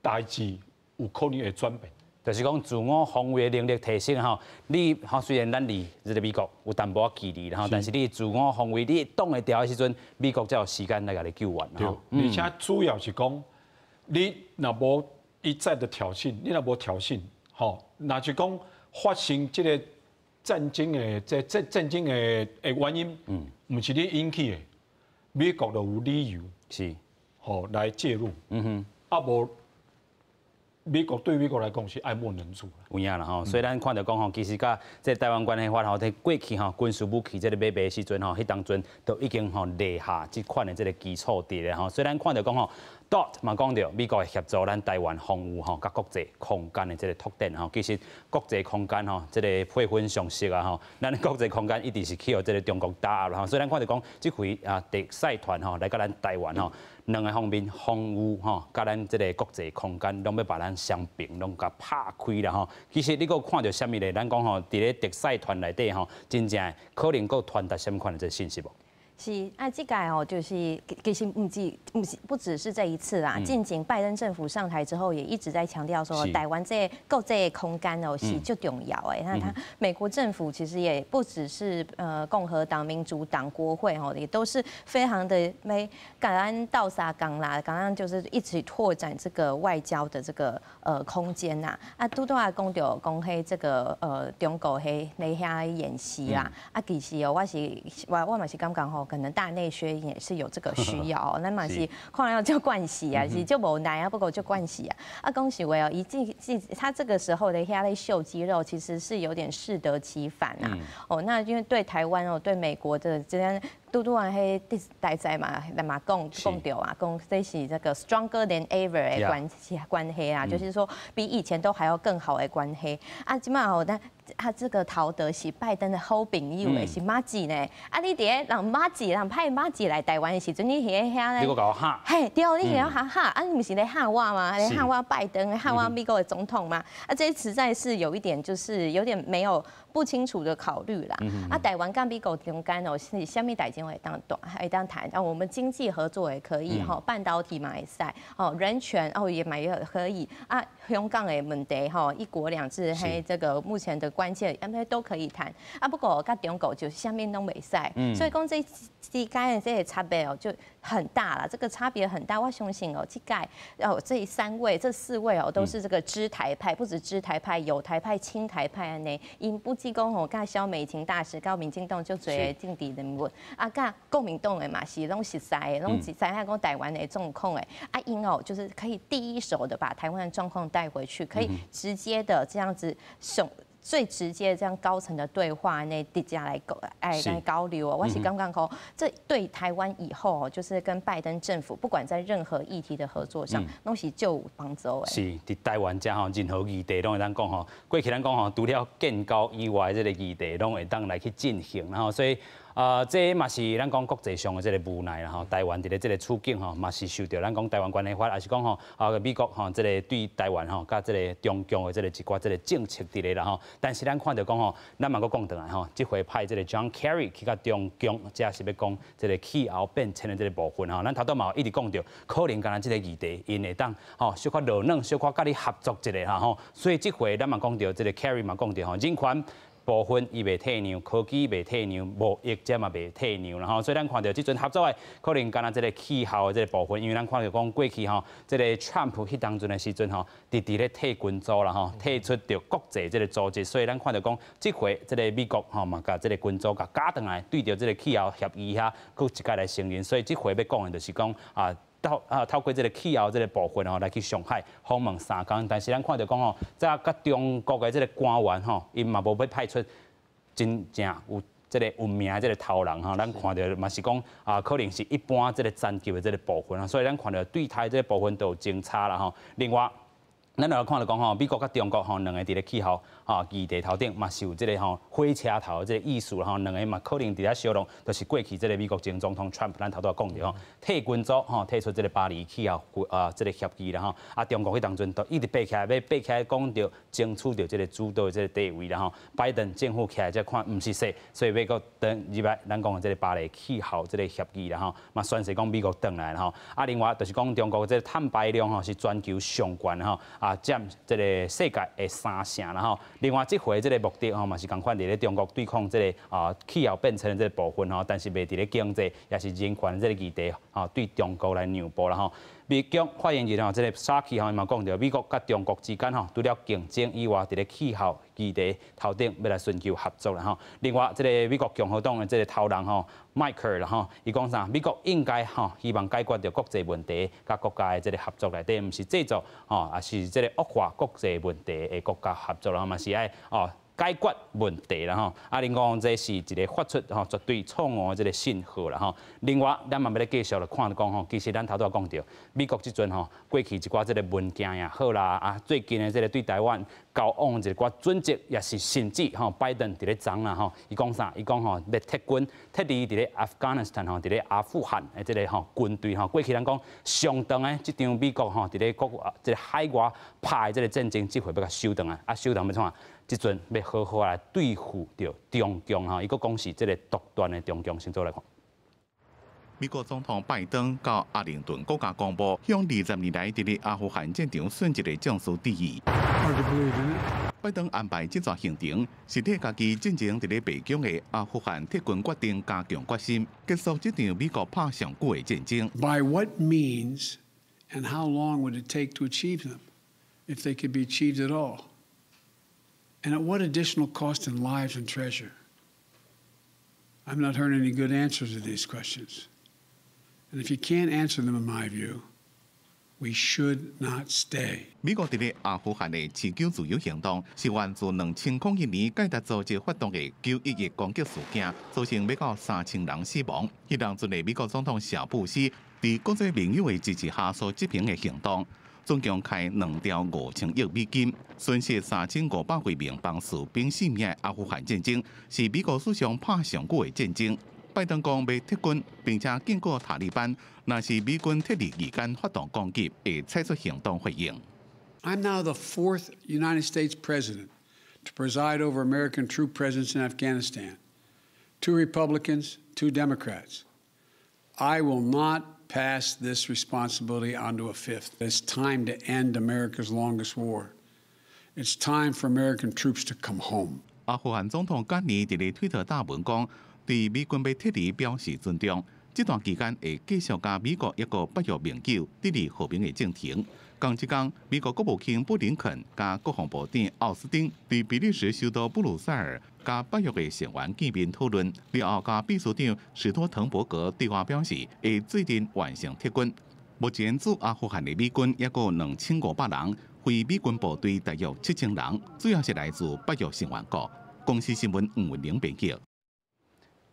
代誌有可能會轉變。就是講自我防衛能力提升吼，你吼雖然咱離這个美國有淡薄仔距離啦吼，但是你自我防衛你擋會牢的時陣，美國才有時間來共你救援。對，而且主要是講，你若無一再的挑釁，你若無挑釁，吼，若是講發生這个戰爭的這戰爭的原因，毋是你引起的，美國就有理由吼來介入。啊無。美國對美國來講是愛莫能助。有影啦吼，所以咱看著講吼，其實佮這台灣關係法吼，佇過去吼軍事武器這个買賣時陣吼，彼當陣都已經吼立下這款的這个基礎佇咧吼。所以咱看著講吼，DOT 嘛講著美國會協助咱台灣防禦吼，佮國際空間的這个拓展吼。其實國際空間吼，這个配分常識啊吼，咱國際空間一直是去予這个中國打壓吼。所以咱看著講，這回啊特使團吼來佮咱台灣吼。兩个方面防禦吼，佮咱這个國際空間攏欲共咱雙爿攏共拍開啦吼。其實你閣看著啥物咧？咱講吼，佇咧特使團內底吼，真正可能閣傳達啥物款的這个信息無？是啊，這屆哦，就是其實毋是毋是不只是這一次啦。進前拜登政府上台之後，也一直在強調說，台灣這個國際空間哦是最重要的。那他美國政府其實也不只是共和黨、民主黨、國會哦，也都是非常的欲共咱鬥相共啦，剛剛就是一起拓展這個外交的這個空間吶。啊，拄拄仔講著講彼這個中國彼咧遐演習啦。啊，其實哦，我是我我嘛是感覺吼，可能大內宣也是有這個需要，咱嘛是看了足慣勢啊，是足無奈啊，不過足慣勢啊。啊，講實話哦，伊這這他這個時候咧遐咧秀肌肉，其實是有點適得其反啊。哦，那因為對台灣哦，對美國的這邊拄拄仔彼代在嘛，嘛講講著啊，講這是這個 stronger than ever 的關係關係啊，就是說比以前都還要更好的關係。啊，這馬吼，但他這個陶德是拜登的好朋友的，是麻吉呢。啊，你佇咧人麻吉，人派麻吉來台灣的時陣，你佇咧遐咧？你閣共我嚇？嘿，對，你佇咧嚇嚇，啊，你毋是咧嚇我嗎？咧嚇我拜登，嚇我美國的總統嗎？啊，這實在是有一點，就是有點沒有不清楚的考慮啦。啊，台灣佮美國中間哦，是啥物代誌會當談，會當談。啊，我們經濟合作也可以，吼，半導體嘛會使，哦，人權哦也嘛也可以。啊，香港的問題，吼，一國兩制，彼這個目前的關鍵，按呢都可以談。啊，不過佮中國就啥物攏袂使，所以講這之間的這個差別哦就很大了，這個差別很大。我相信哦，這屆哦這三位、這四位哦都是這個知台派，不止知台派，友台派、親台派按呢。𪜶不只講吼，佮蕭美琴大使、佮民進黨足濟的政治人物，啊，佮國民黨的嘛是攏熟似的，攏知影講台灣的狀況的。啊，𪜶哦就是可以第一手的把台灣的狀況帶回去，可以直接的這樣子送。最直接這樣高層的對話，那直接來溝哎來交流哦，我是感覺講，這對台灣以後就是跟拜登政府，不管在任何議題的合作上，攏是足有幫助的。是，佇台灣遮吼，任何議題攏會當講吼。過去咱講吼，除了建交以外，這個議題攏會當來去進行，然後所以。啊，這嘛是咱講國際上的這個無奈啦吼。台灣佇咧這個處境吼，嘛是受著咱講台灣關係法，抑是講吼啊美國吼這個對台灣吼，佮這個中共的這個一寡這個政策佇咧啦吼。但是咱看著講吼，咱嘛閣講轉來吼，這回派這個 John Kerry 去佮中共，這是欲講這個氣候變遷的這個部分吼。咱頭拄嘛一直講著，可能干焦這個議題，𪜶會當吼小可落軟，小可佮你合作一下吼。所以這回咱嘛講著，這個 Kerry 嘛講著吼，人權部分伊袂退讓，科技袂退讓，貿易這嘛袂退讓啦吼。所以咱看著這陣合作的可能干焦這個氣候的這個部分，因為咱看著講過去吼，這個 Trump 彼當陣的時陣吼，直直咧退軍組啦吼，退出著國際這個組織，所以咱看著講，這回這個美國吼嘛，共這個軍組共加轉來，對著這個氣候協議遐，閣一擺來承認。所以這回欲講的就是講啊。透啊透過這個氣候這個部分吼來去上海訪問三工，但是咱看著講吼，這佮中國的這個官員吼，𪜶嘛無欲派出真正有這個有名的這個頭人吼，咱看著嘛是講啊，可能是一般這個層級的這個部分啊，所以咱看著對台這個部分都有爭差啦吼。另外，咱來看著講吼，美國佮中國吼兩个佇咧氣候吼議題頭頂嘛是有這個吼火車頭這個意思吼，兩个嘛可能佇咧相弄，就是過去這個美國前總統 Trump 咱頭拄仔講著吼，退軍組吼退出這個巴黎氣候啊這個協議啦吼，啊中國彼當陣都一直爬起來，欲爬起來講著爭取著這個主導的這個地位啦吼。拜登政府起來才看毋是說，所以欲閣轉入來咱講的這個巴黎氣候這個協議啦吼，嘛宣示講美國轉來啦吼。啊另外就是講中國這個碳排量吼是全球上懸吼。啊，佔這個世界的三成啦吼。另外，這回這個目的吼嘛是仝款佇咧中國對抗這個啊氣候變遷的這個部分吼，但是袂佇咧經濟抑是人權這個議題吼對中國來讓步啦吼。美國發言人吼，這個薩奇吼伊嘛講著，美國佮中國之間吼，除了競爭以外，佇咧氣候議題頭頂欲來尋求合作啦吼。另外，這個美國共和黨的這個頭人吼，邁克爾啦吼，伊講啥？美國應該吼希望解決著國際問題，佮國家的這個合作內底，毋是製造吼，抑是這個惡化國際問題的國家合作啦，嘛是愛哦解決問題啦吼。啊，另外這是一個發出吼絕對錯誤的這個信號啦吼。另外，咱嘛欲來繼續來看講吼，其實咱頭拄仔講著，美國這陣吼過去一寡這個文件也好啦，啊最近的這個對台灣交往一寡準則，也是甚至吼拜登佇咧昨啦吼，伊講啥？伊講吼欲撤軍，撤離佇咧 Afghanistan 吼，佇咧阿富汗的這個吼軍隊吼。過去咱講上長的這場美國吼佇咧國這個海外拍的這個戰爭，這回欲共收轉來，啊收轉來欲創啥？這陣欲好好來對付著中共吼，伊閣講是這個獨斷的中共，先做來看。美國總統拜登到阿靈頓國家公墓，向20年來佇咧阿富汗戰場殉職的將士致意。拜登安排這逝行程，是替家己進前佇咧白宮的阿富汗撤軍決定加強決心，結束這場美國拍上久的戰爭。 By what means and how long would it take to achieve them, if they could be achieved at all? And at what additional cost in lives and treasure? I've not heard any good answers to these questions. And if you can't answer them, in my view, we should not stay. 美國佇咧阿富汗的持久自由行動是源自2001年蓋達組織發動的911攻擊事件，造成欲到3000人死亡。彼當陣的美國總統小布希佇國際盟友的支持下所執行的行動，總共開2兆5000億美金，損失3500幾名幫士兵性命的阿富汗戰爭，是美國史上拍上久的戰爭。拜登講欲撤軍，並且警告塔利班，若是美軍撤離期間發動攻擊，會採取行動回應。 I'm now the fourth United States president to preside over American troop presence in Afghanistan. Two Republicans, two Democrats. I will not pass this responsibility on to a fifth. It's time to end America's longest war. It's time for American troops to come home. 阿富汗總統甘尼佇咧推特貼文講，對美軍欲撤離表示尊重。這段期間會繼續佮美國抑閣北約盟友致力和平的進程。仝一工，美國國務卿布林肯佮國防部長奧斯汀佇比利時首都布魯塞爾佮北約的成員見面討論，了後佮秘書長史托滕伯格對話表示，會做陣完成撤軍。目前駐阿富汗的美軍抑閣2500人，非美軍部隊大約7000人，主要是來自北約成員國。公視新聞吳文玲編輯。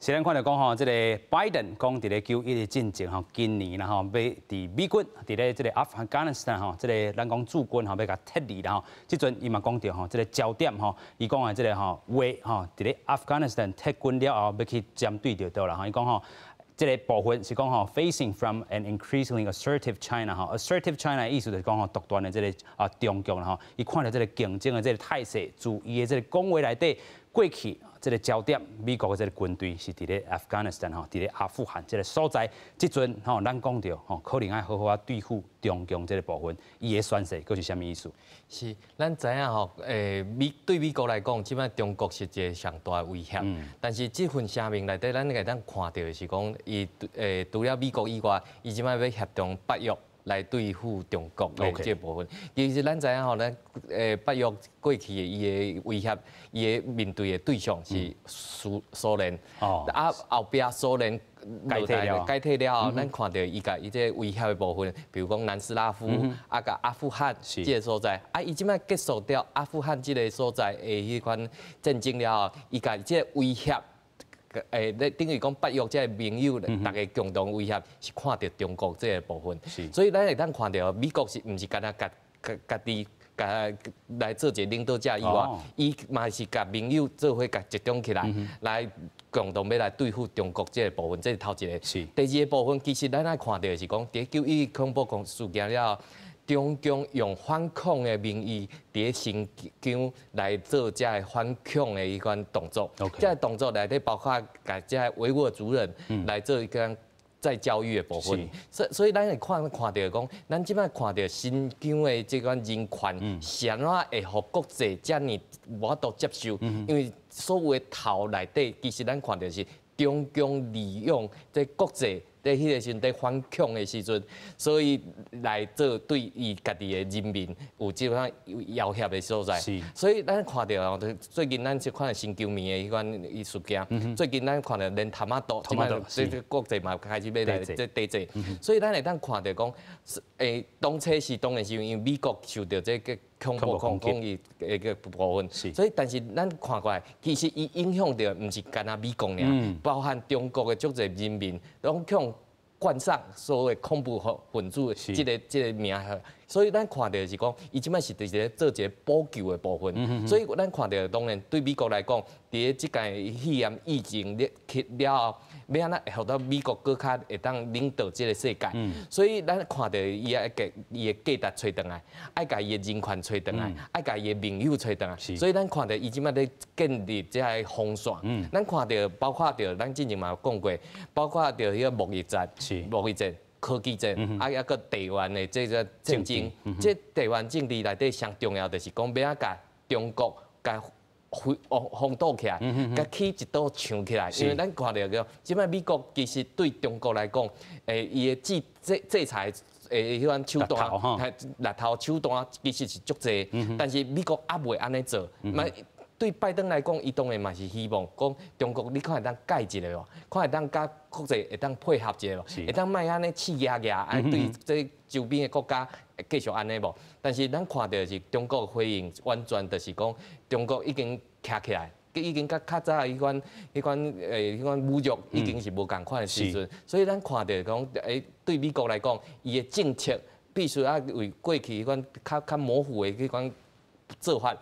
是咱看著講吼，這個拜登講佇咧911進前吼，今年啦吼，欲佇美軍佇咧這個阿富汗斯坦吼，這個咱講駐軍吼，欲共撤離啦吼。這陣伊嘛講著吼，這個焦點吼，伊講的這個吼話吼，佇咧阿富汗斯坦撤軍了後，欲去針對著佗啦吼。伊講吼，這個部分是講吼，facing from an increasingly assertive China 吼，assertive China 意思就是講吼，獨斷的這個啊中共啦吼，伊看著這個競爭的這個態勢，自伊的這個講話內底過去。這個焦點，美國的這個軍隊是佇咧 Afghanistan 吼，佇咧阿富汗這個所在。這陣吼，咱講著吼，可能愛好好仔對付中共這個部分，伊的宣示閣是啥物意思？是，咱知影吼，對美國來講，這擺中國是一個上大的威脅。但是這份聲明內底，咱會當看著的是講，伊除了美國以外，伊這擺欲協同北約來對付中國的這個部分。其實咱知影吼，咱北約過去的伊的威脅，伊的面對的對象是蘇聯。啊，後壁蘇聯解體了，解體了後，咱看著伊共伊這個威脅的部分，比如講南斯拉夫啊，佮阿富汗這個所在，啊，伊這擺結束掉阿富汗這個所在的彼款戰爭了後，伊共這個威脅。咧等於講北約這個盟友，逐家共同威脅是看著中國這個部分，所以咱會當看著美國是毋是干焦家己共來做一個領導者以外，伊嘛是共盟友做伙共集中起來，來共同欲來對付中國這個部分，這是頭一個。第二個部分，其實咱愛看著的是講，佇911恐怖攻事件了後，中共用反恐的名義，佇咧新疆來做這个反恐的彼款動作。這个動作內底包括共這个維吾爾族人來做一個再教育的部分。所以咱會看著講，咱這擺看著新疆的這款人權，是按怎會予國際遮爾無法度接受？因為所有的頭內底，其實咱看著是中共利用這國際。佇彼個時陣，佇反恐的時陣，所以來做對伊家己的人民有這款要挾的所在。所以咱看著哦，最近咱就看著新疆棉的彼款事件，最近咱看著連潭仔毒，這這國際嘛開始欲來這抵制。所以咱會當看著講，當初是當然是因為美國受著這個恐怖攻擊的个部分。所以，但是咱看過來，其實伊影響著毋是干焦美國爾，包含中國的足濟人民，攏予冠上所謂恐怖分子的這个名號。所以咱看著是講，伊這擺是佇咧做一個補救的部分。所以咱看著當然對美國來講，佇咧這屆肺炎疫情了了後，欲按怎會予到美國閣較會當領導這個世界？所以咱看著伊愛共伊的價值揣轉來，愛共伊的人權揣轉來，愛共伊的盟友揣轉來。所以咱看著伊這擺咧建立這个防線。咱看著包括著咱之前嘛有講過，包括著彼個貿易戰、貿易戰、科技戰，啊，抑閣地緣的這個戰爭。這地緣政治內底上重要就是講欲按怎共中國共封封堵起來，共起一道牆起來。因為咱看著著，這擺美國其實對中國來講，伊的制制制裁的彼款手段，獵頭手段其實是足濟，但是美國猶未按呢做。對拜登來講，伊當然嘛是希望講中國，你看會當改一下無？看會當佮國際會當配合一下無？會當莫按呢刺額額，按對這周邊的國家繼續按呢無？但是咱看著是中國的回應，完全就是講中國已經徛起來，已經佮較早彼款、彼款彼款侮辱已經是無仝款的時陣，所以咱看著講，對美國來講，伊的政策必須愛為過去彼款較較模糊的彼款做法，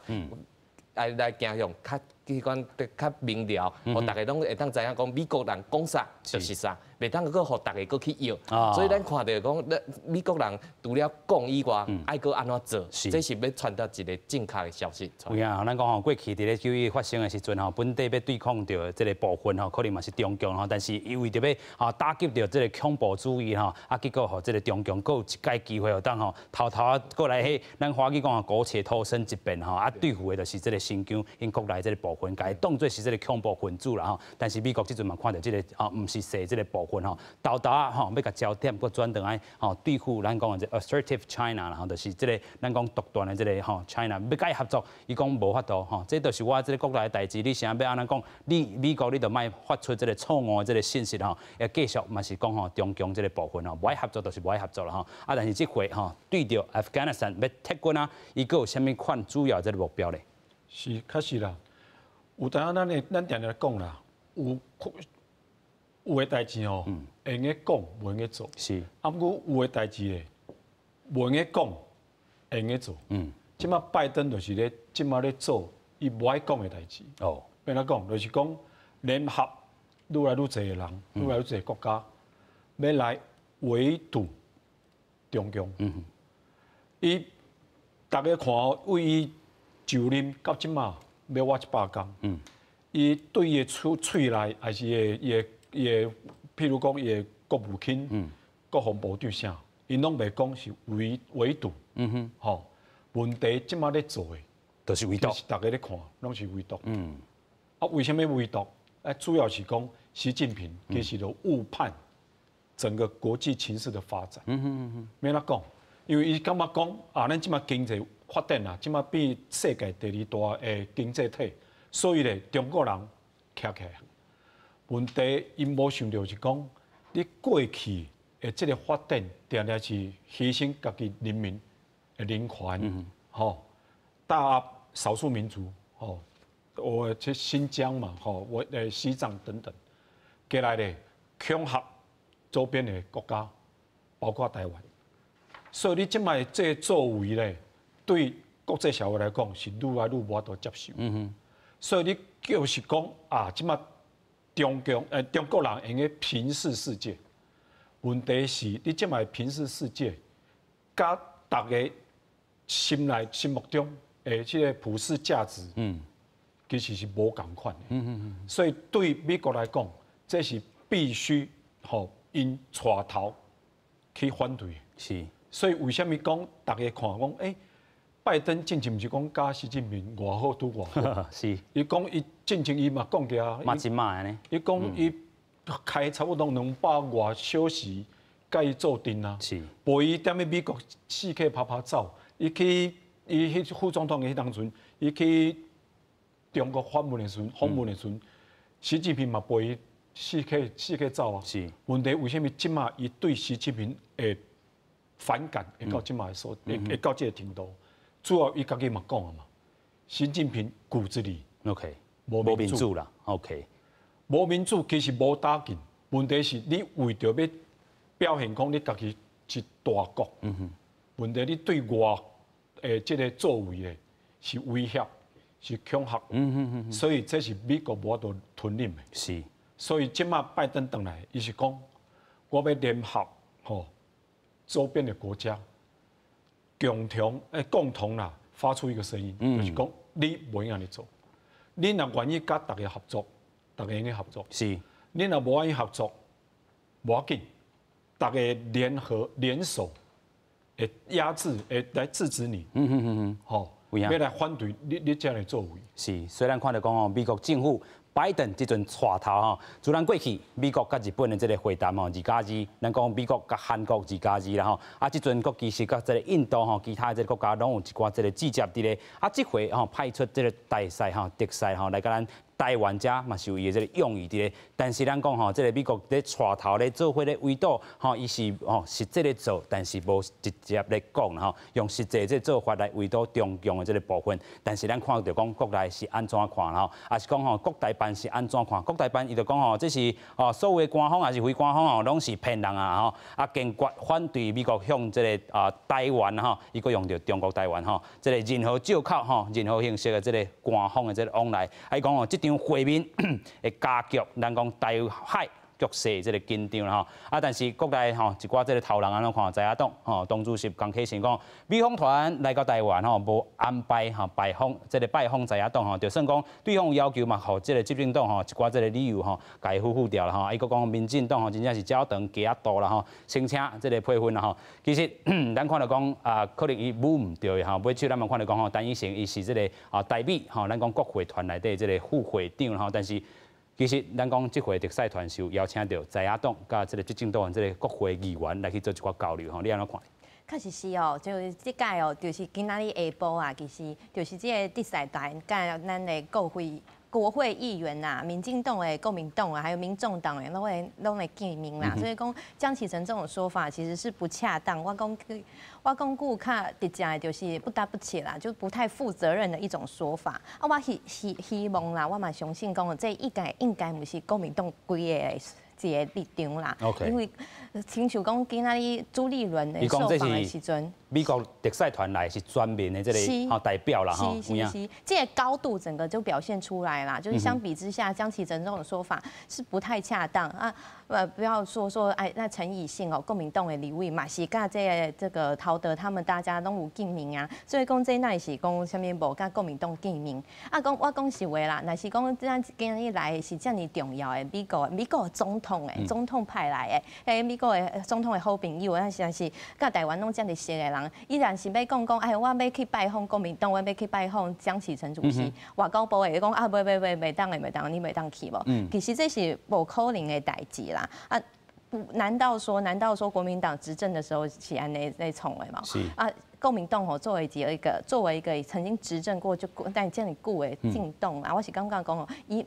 來走向較彼款較明了，予逐家攏會當知影講美國人講啥就是啥，袂當閣予逐家閣去臆。所以咱看著講，美國人除了講以外，愛閣按怎做？這是欲傳達一個正確的消息。有影，咱講吼，過去佇咧9·11發生的時陣吼，本底欲對抗著這個部分吼，可能嘛是中共吼，但是伊為著欲打擊著這個恐怖主義吼，啊，結果予這個中共閣有一擺機會予當吼，偷偷仔過來彼，咱華語講啊，苟且偷生一遍吼，啊，對付的就是這個新疆𪜶國內這個部分，共伊當做是這個恐怖分子啦吼。但是美國這陣嘛看著這個吼，毋是踅這個部分吼，沓沓仔吼，欲共焦點閣轉轉來吼，對付咱講的這 assertive China 啦吼，就是這個咱講獨斷的這個吼 China，欲共伊合作，伊講無法度吼，這就是我這個國內的代誌，你啥欲按怎講？你美國你就莫發出這個錯誤的這個信息吼，會繼續嘛是講吼中共這個部分吼，無愛合作就是無愛合作啦吼。啊，但是這回吼對著 Afghanistan 欲撤軍啊，伊閣有啥物款主要這個目標咧？是，確實啦。有當咱的咱定定講啦，有有的代誌吼，會用講，袂用做。啊，毋過有的代誌咧，袂用講，會用做。這擺拜登就是咧，這擺咧做伊無愛講的代誌。欲按怎講，就是講聯合愈來愈濟的人，愈來愈濟國家，欲來圍堵中共。伊逐家看為伊就任到這擺，欲倚100工。伊對伊的喙喙內，還是伊的伊的，譬如講伊的國務卿、國防部長啥，𪜶攏袂講是圍圍堵。吼，問題這擺咧做的，就是圍堵。是逐家咧看，攏是圍堵。啊，為啥物圍堵？啊，主要是講習近平其實就誤判整個國際情勢的發展。欲按怎講，因為伊感覺講啊，咱這擺經濟發展啊，這擺變世界第二大的經濟體，所以咧，中國人徛起來。問題𪜶無想著是講，你過去的這個發展，定定是犧牲家己人民的人權，吼，打壓少數民族，吼，我去新疆嘛，吼，我西藏等等，過來咧恐嚇周邊的國家，包括台灣。所以你這擺這個作為咧，對國際社會來講是愈來愈無法度接受。所以你就是講啊，這擺中共中國人會用平視世界，問題是你這擺平視世界，佮逐家心內心目中的這個普世價值，其實是無仝款的。所以對美國來講，這是必須予𪜶帶頭去反對。所以為啥物講逐家看講，拜登進前毋是講佮習近平偌好拄偌好？伊講伊進前伊嘛講過啊。嘛真歹呢。伊講伊開差不多200外小時，佮伊做陣啊。陪伊踮咧美國四處趴趴走，伊去伊彼副總統的彼當陣，伊去中國訪問的時陣，訪問的時陣，習近平嘛陪伊四處四處走啊。問題為啥物這擺伊對習近平的反感會到這擺的所，會到這個程度？主要伊家己嘛講啊嘛，習近平骨子裡無民主啦，OK，無民主其實無打緊，問題是你為著欲表現講你家己是大國，问题你对外的這个作為咧是威脅，是恐嚇，所以這是美國無法度吞忍的。所以這馬拜登轉來，伊是講我欲聯合吼周邊的國家，共同啦，發出一個聲音，就是講你袂用按呢做，你若願意佮大家合作，大家用合作。你若無願意合作，無要緊，大家聯合聯手，會壓制，會來制止你。吼，欲來反對你這樣的作為。是，雖然看著講吼，美國政府拜登這陣帶頭吼，自然過去美國佮日本的這个會談吼，2加2，咱講美國佮韓國二加二啦吼，啊，這陣閣其實佮這个印度吼，其他這个國家攏有一寡這个節接佇咧，啊，這回吼派出這个大使吼、特使吼來佮咱台灣遮嘛是有伊的這个用意佇咧，但是咱講吼，這个美國咧帶頭咧做伙咧圍堵吼，伊是吼實際咧做，但是無直接咧講吼，用實際這做法來圍堵中共的這个部分。但是咱看著講國內是按怎看吼，抑是講吼國台辦是按怎看？國台辦伊就講吼，這是吼所有的官方抑是非官方吼，攏是騙人啊吼，啊堅決反對美國向這个啊台灣吼，伊閣用著中國台灣吼，這个任何借口吼，任何形式的這个官方的這个往來，啊伊講吼，這場會面會加劇咱講台海局勢這个緊張啦吼，啊，但是國內吼一寡這个頭人按怎看？在野黨吼，黨主席江啟臣講，美方團來到台灣吼，無安排吼拜訪這个拜訪在野黨吼，就算講對方有要求嘛，予這个執政黨吼一寡這个理由吼，共伊否否掉啦吼。啊，伊閣講民進黨吼，真正是鳥腸雞仔肚啦吼，聲請這个批分啦吼。其實咱看著講啊，可能伊舞毋對吼，尾手咱嘛看著講吼，陳以誠伊是這个啊台美吼，咱講國會團內底這个副會長吼，但是其實咱講這回特使團是有邀請著在野黨佮這个執政黨這个國會議員來去做一寡交流吼，你按怎看？確實是哦，就是這屆哦，就是今仔日下晡啊，其實就是這个特使團佮咱的國會議員呐，民進黨的、國民黨啊，還有民眾黨的，攏會見面啦。所以講江啟臣這種說法其實是不恰當。我講句較直接的，就是不搭不起啦，就不太負責任的一種說法。啊，我希望啦，我嘛相信講，這應該毋是國民黨規个一个立場啦。 因為親像講今仔日朱立倫的受訪的時陣，美國特使團來是專門的這個吼代表啦吼，是是是，這个高度整個就表現出來啦。就是相比之下，江啟臣這種說法是不太恰當啊。不要說哎，那陳以信哦，國民黨的立委嘛是佮這個陶德他們大家攏有見面啊，所以講這哪是講啥物無佮國民黨見面啊？講我講實話啦，若是講咱今日來是遮爾重要的美國總統的總統派來的，欸，美國的總統的好朋友，啊，實在是佮台灣攏遮爾熟的人，伊若是欲講講，哎，我欲去拜訪國民黨，我欲去拜訪江啟臣主席，外交部會講啊，袂袂袂，袂當的，袂當，你袂當去無？其實這是無可能的代誌啦。啊，不，難道說國民黨執政的時候是按呢咧創的嗎？是。啊，國民黨吼作為一個曾經執政過就但遮爾久的政黨啊，我是感覺講哦，伊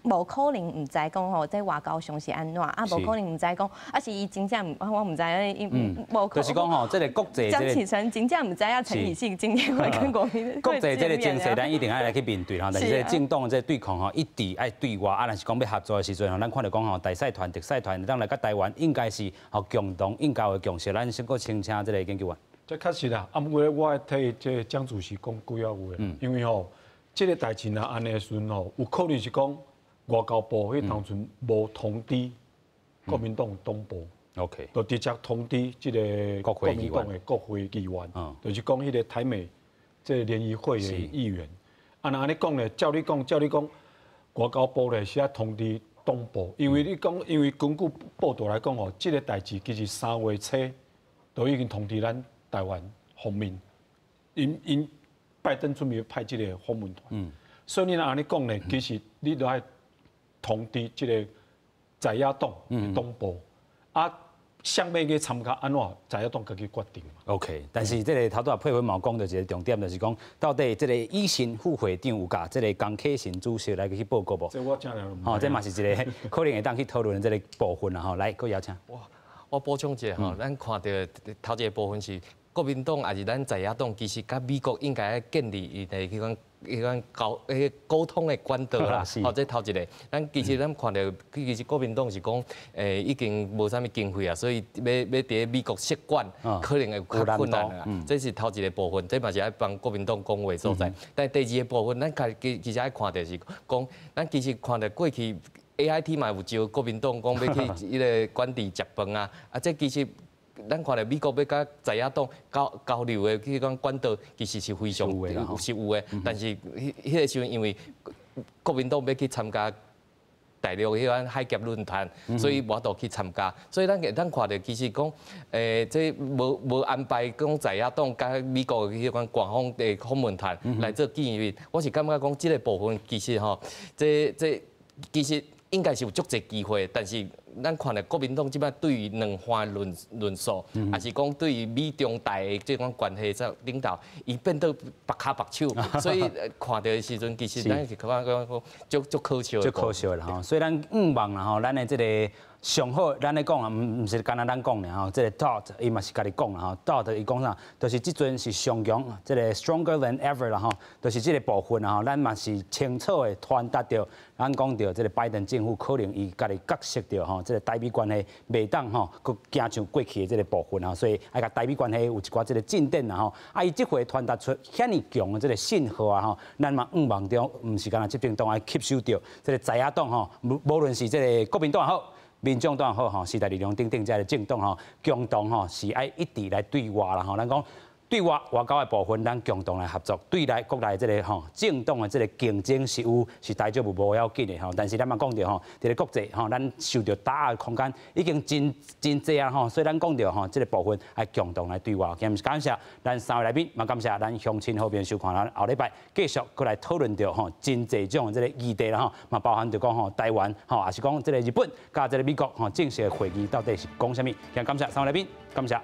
無可能毋知講吼，這外交上是按怎啊？無可能毋知講，啊是伊真正我毋知，伊無可。就是講吼，這个國際江啟臣真正毋知影陳以信今天會跟國民國際這个情勢，咱一定愛來去面對吼。但是這个政黨這个對抗吼，一直愛對外啊，若是講欲合作的時陣吼，咱看著講吼，大使團、特使團當來佮台灣，應該是吼共同應該有共識。咱先閣請請這个研究員。這確實啦，啊，毋過我替這个江主席講幾仔話，因為吼，這个代誌若按呢時陣吼，有可能是講外交部彼當陣無通知國民黨黨部就直接通知這个國民黨的國會議員，就是講彼个台美這个聯誼會的議員。啊，若按呢講咧，照你講，外交部咧是愛通知黨部，因為你講，因為根據報道來講吼，這个代誌其實3月初都已經通知咱台灣方面，𪜶拜登準備派這个訪問團，所以你若按呢講咧，其實你都愛通知這个在野黨黨部，啊，啥物去參加按怎，在野黨家己決定。 OK，但是這个頭拄仔配合嘛講著一个重點，就是講到底這个以信副會長有共這个江啟臣主席來去報告無？這我真的吼，這嘛是一个可能會當去討論的這个部分啦吼。來，閣邀請。我補充一下吼，咱看著頭一个部分是國民黨抑是咱在野黨，其實佮美國應該建立伊的彼款彼款溝彼溝通的管道啦。吼，這頭一个，咱其實咱看著，其實國民黨是講，已經無啥物經費啊，所以欲欲佇咧美國設館，可能會較困難啦。這是頭一个部分，這嘛是愛幫國民黨講話所在。但第二个部分，咱家其其實愛看著是講，咱其實看著過去 AIT 嘛有招國民黨講欲去彼个官邸食飯啊，啊，這其實。咱看著美國欲佮在野黨交交流的彼種管道，其實是非常是有的，但是彼彼个時陣因為國民黨欲去參加大陸彼款海峽論壇，所以無法度去參加。所以咱會當看著其實講，這無無安排講在野黨佮美國的彼款官方的訪問團來做見面，我是感覺講這个部分其實吼，這這其實應該是有足濟機會，但是咱看著國民黨這擺對於兩岸論論述，抑是講對於美中台的這款關係這領導，伊變做縛跤縛手，所以看著的時陣，其實咱是感覺講足足可笑。足可笑啦吼，所以咱向望啦吼，咱的這个上好，咱咧講啊，毋毋是干焦咱講爾吼，這个 Todd 伊嘛是家己講啦吼，Todd 伊講啥，就是這陣是上強，這个 stronger than ever 啦吼，就是這个部分啦吼，咱嘛是清楚的傳達著，咱講著這个拜登政府可能伊家己覺識著吼，這个台美關係袂當吼，閣行像過去的這个部分吼，所以愛共台美關係有一寡這个進展啦吼，啊，伊這回傳達出遐爾強的這个信號啊吼，咱嘛向望中，毋是干焦執政黨愛吸收著這个在野黨吼，無無論是這个國民黨也好，民眾黨好吼，時代力量等等這个政黨吼，共同吼是愛一致來對外啦吼。咱講對外外交的部分，咱共同來合作；對內國內這个吼政黨的這个競爭是有是大少無無要緊的吼。但是咱嘛講著吼，佇咧國際吼，咱受著打壓的空間已經真真濟啊吼，所以咱講著吼，這个部分愛共同來對外。今日感謝咱三位來賓，嘛感謝咱鄉親好朋友收看。咱後禮拜繼續閣來討論著吼，真濟種的這个議題啦吼，嘛包含著講吼台灣吼，抑是講這个日本佮這个美國吼正式的會議到底是講啥物？今感謝三位來賓，感謝。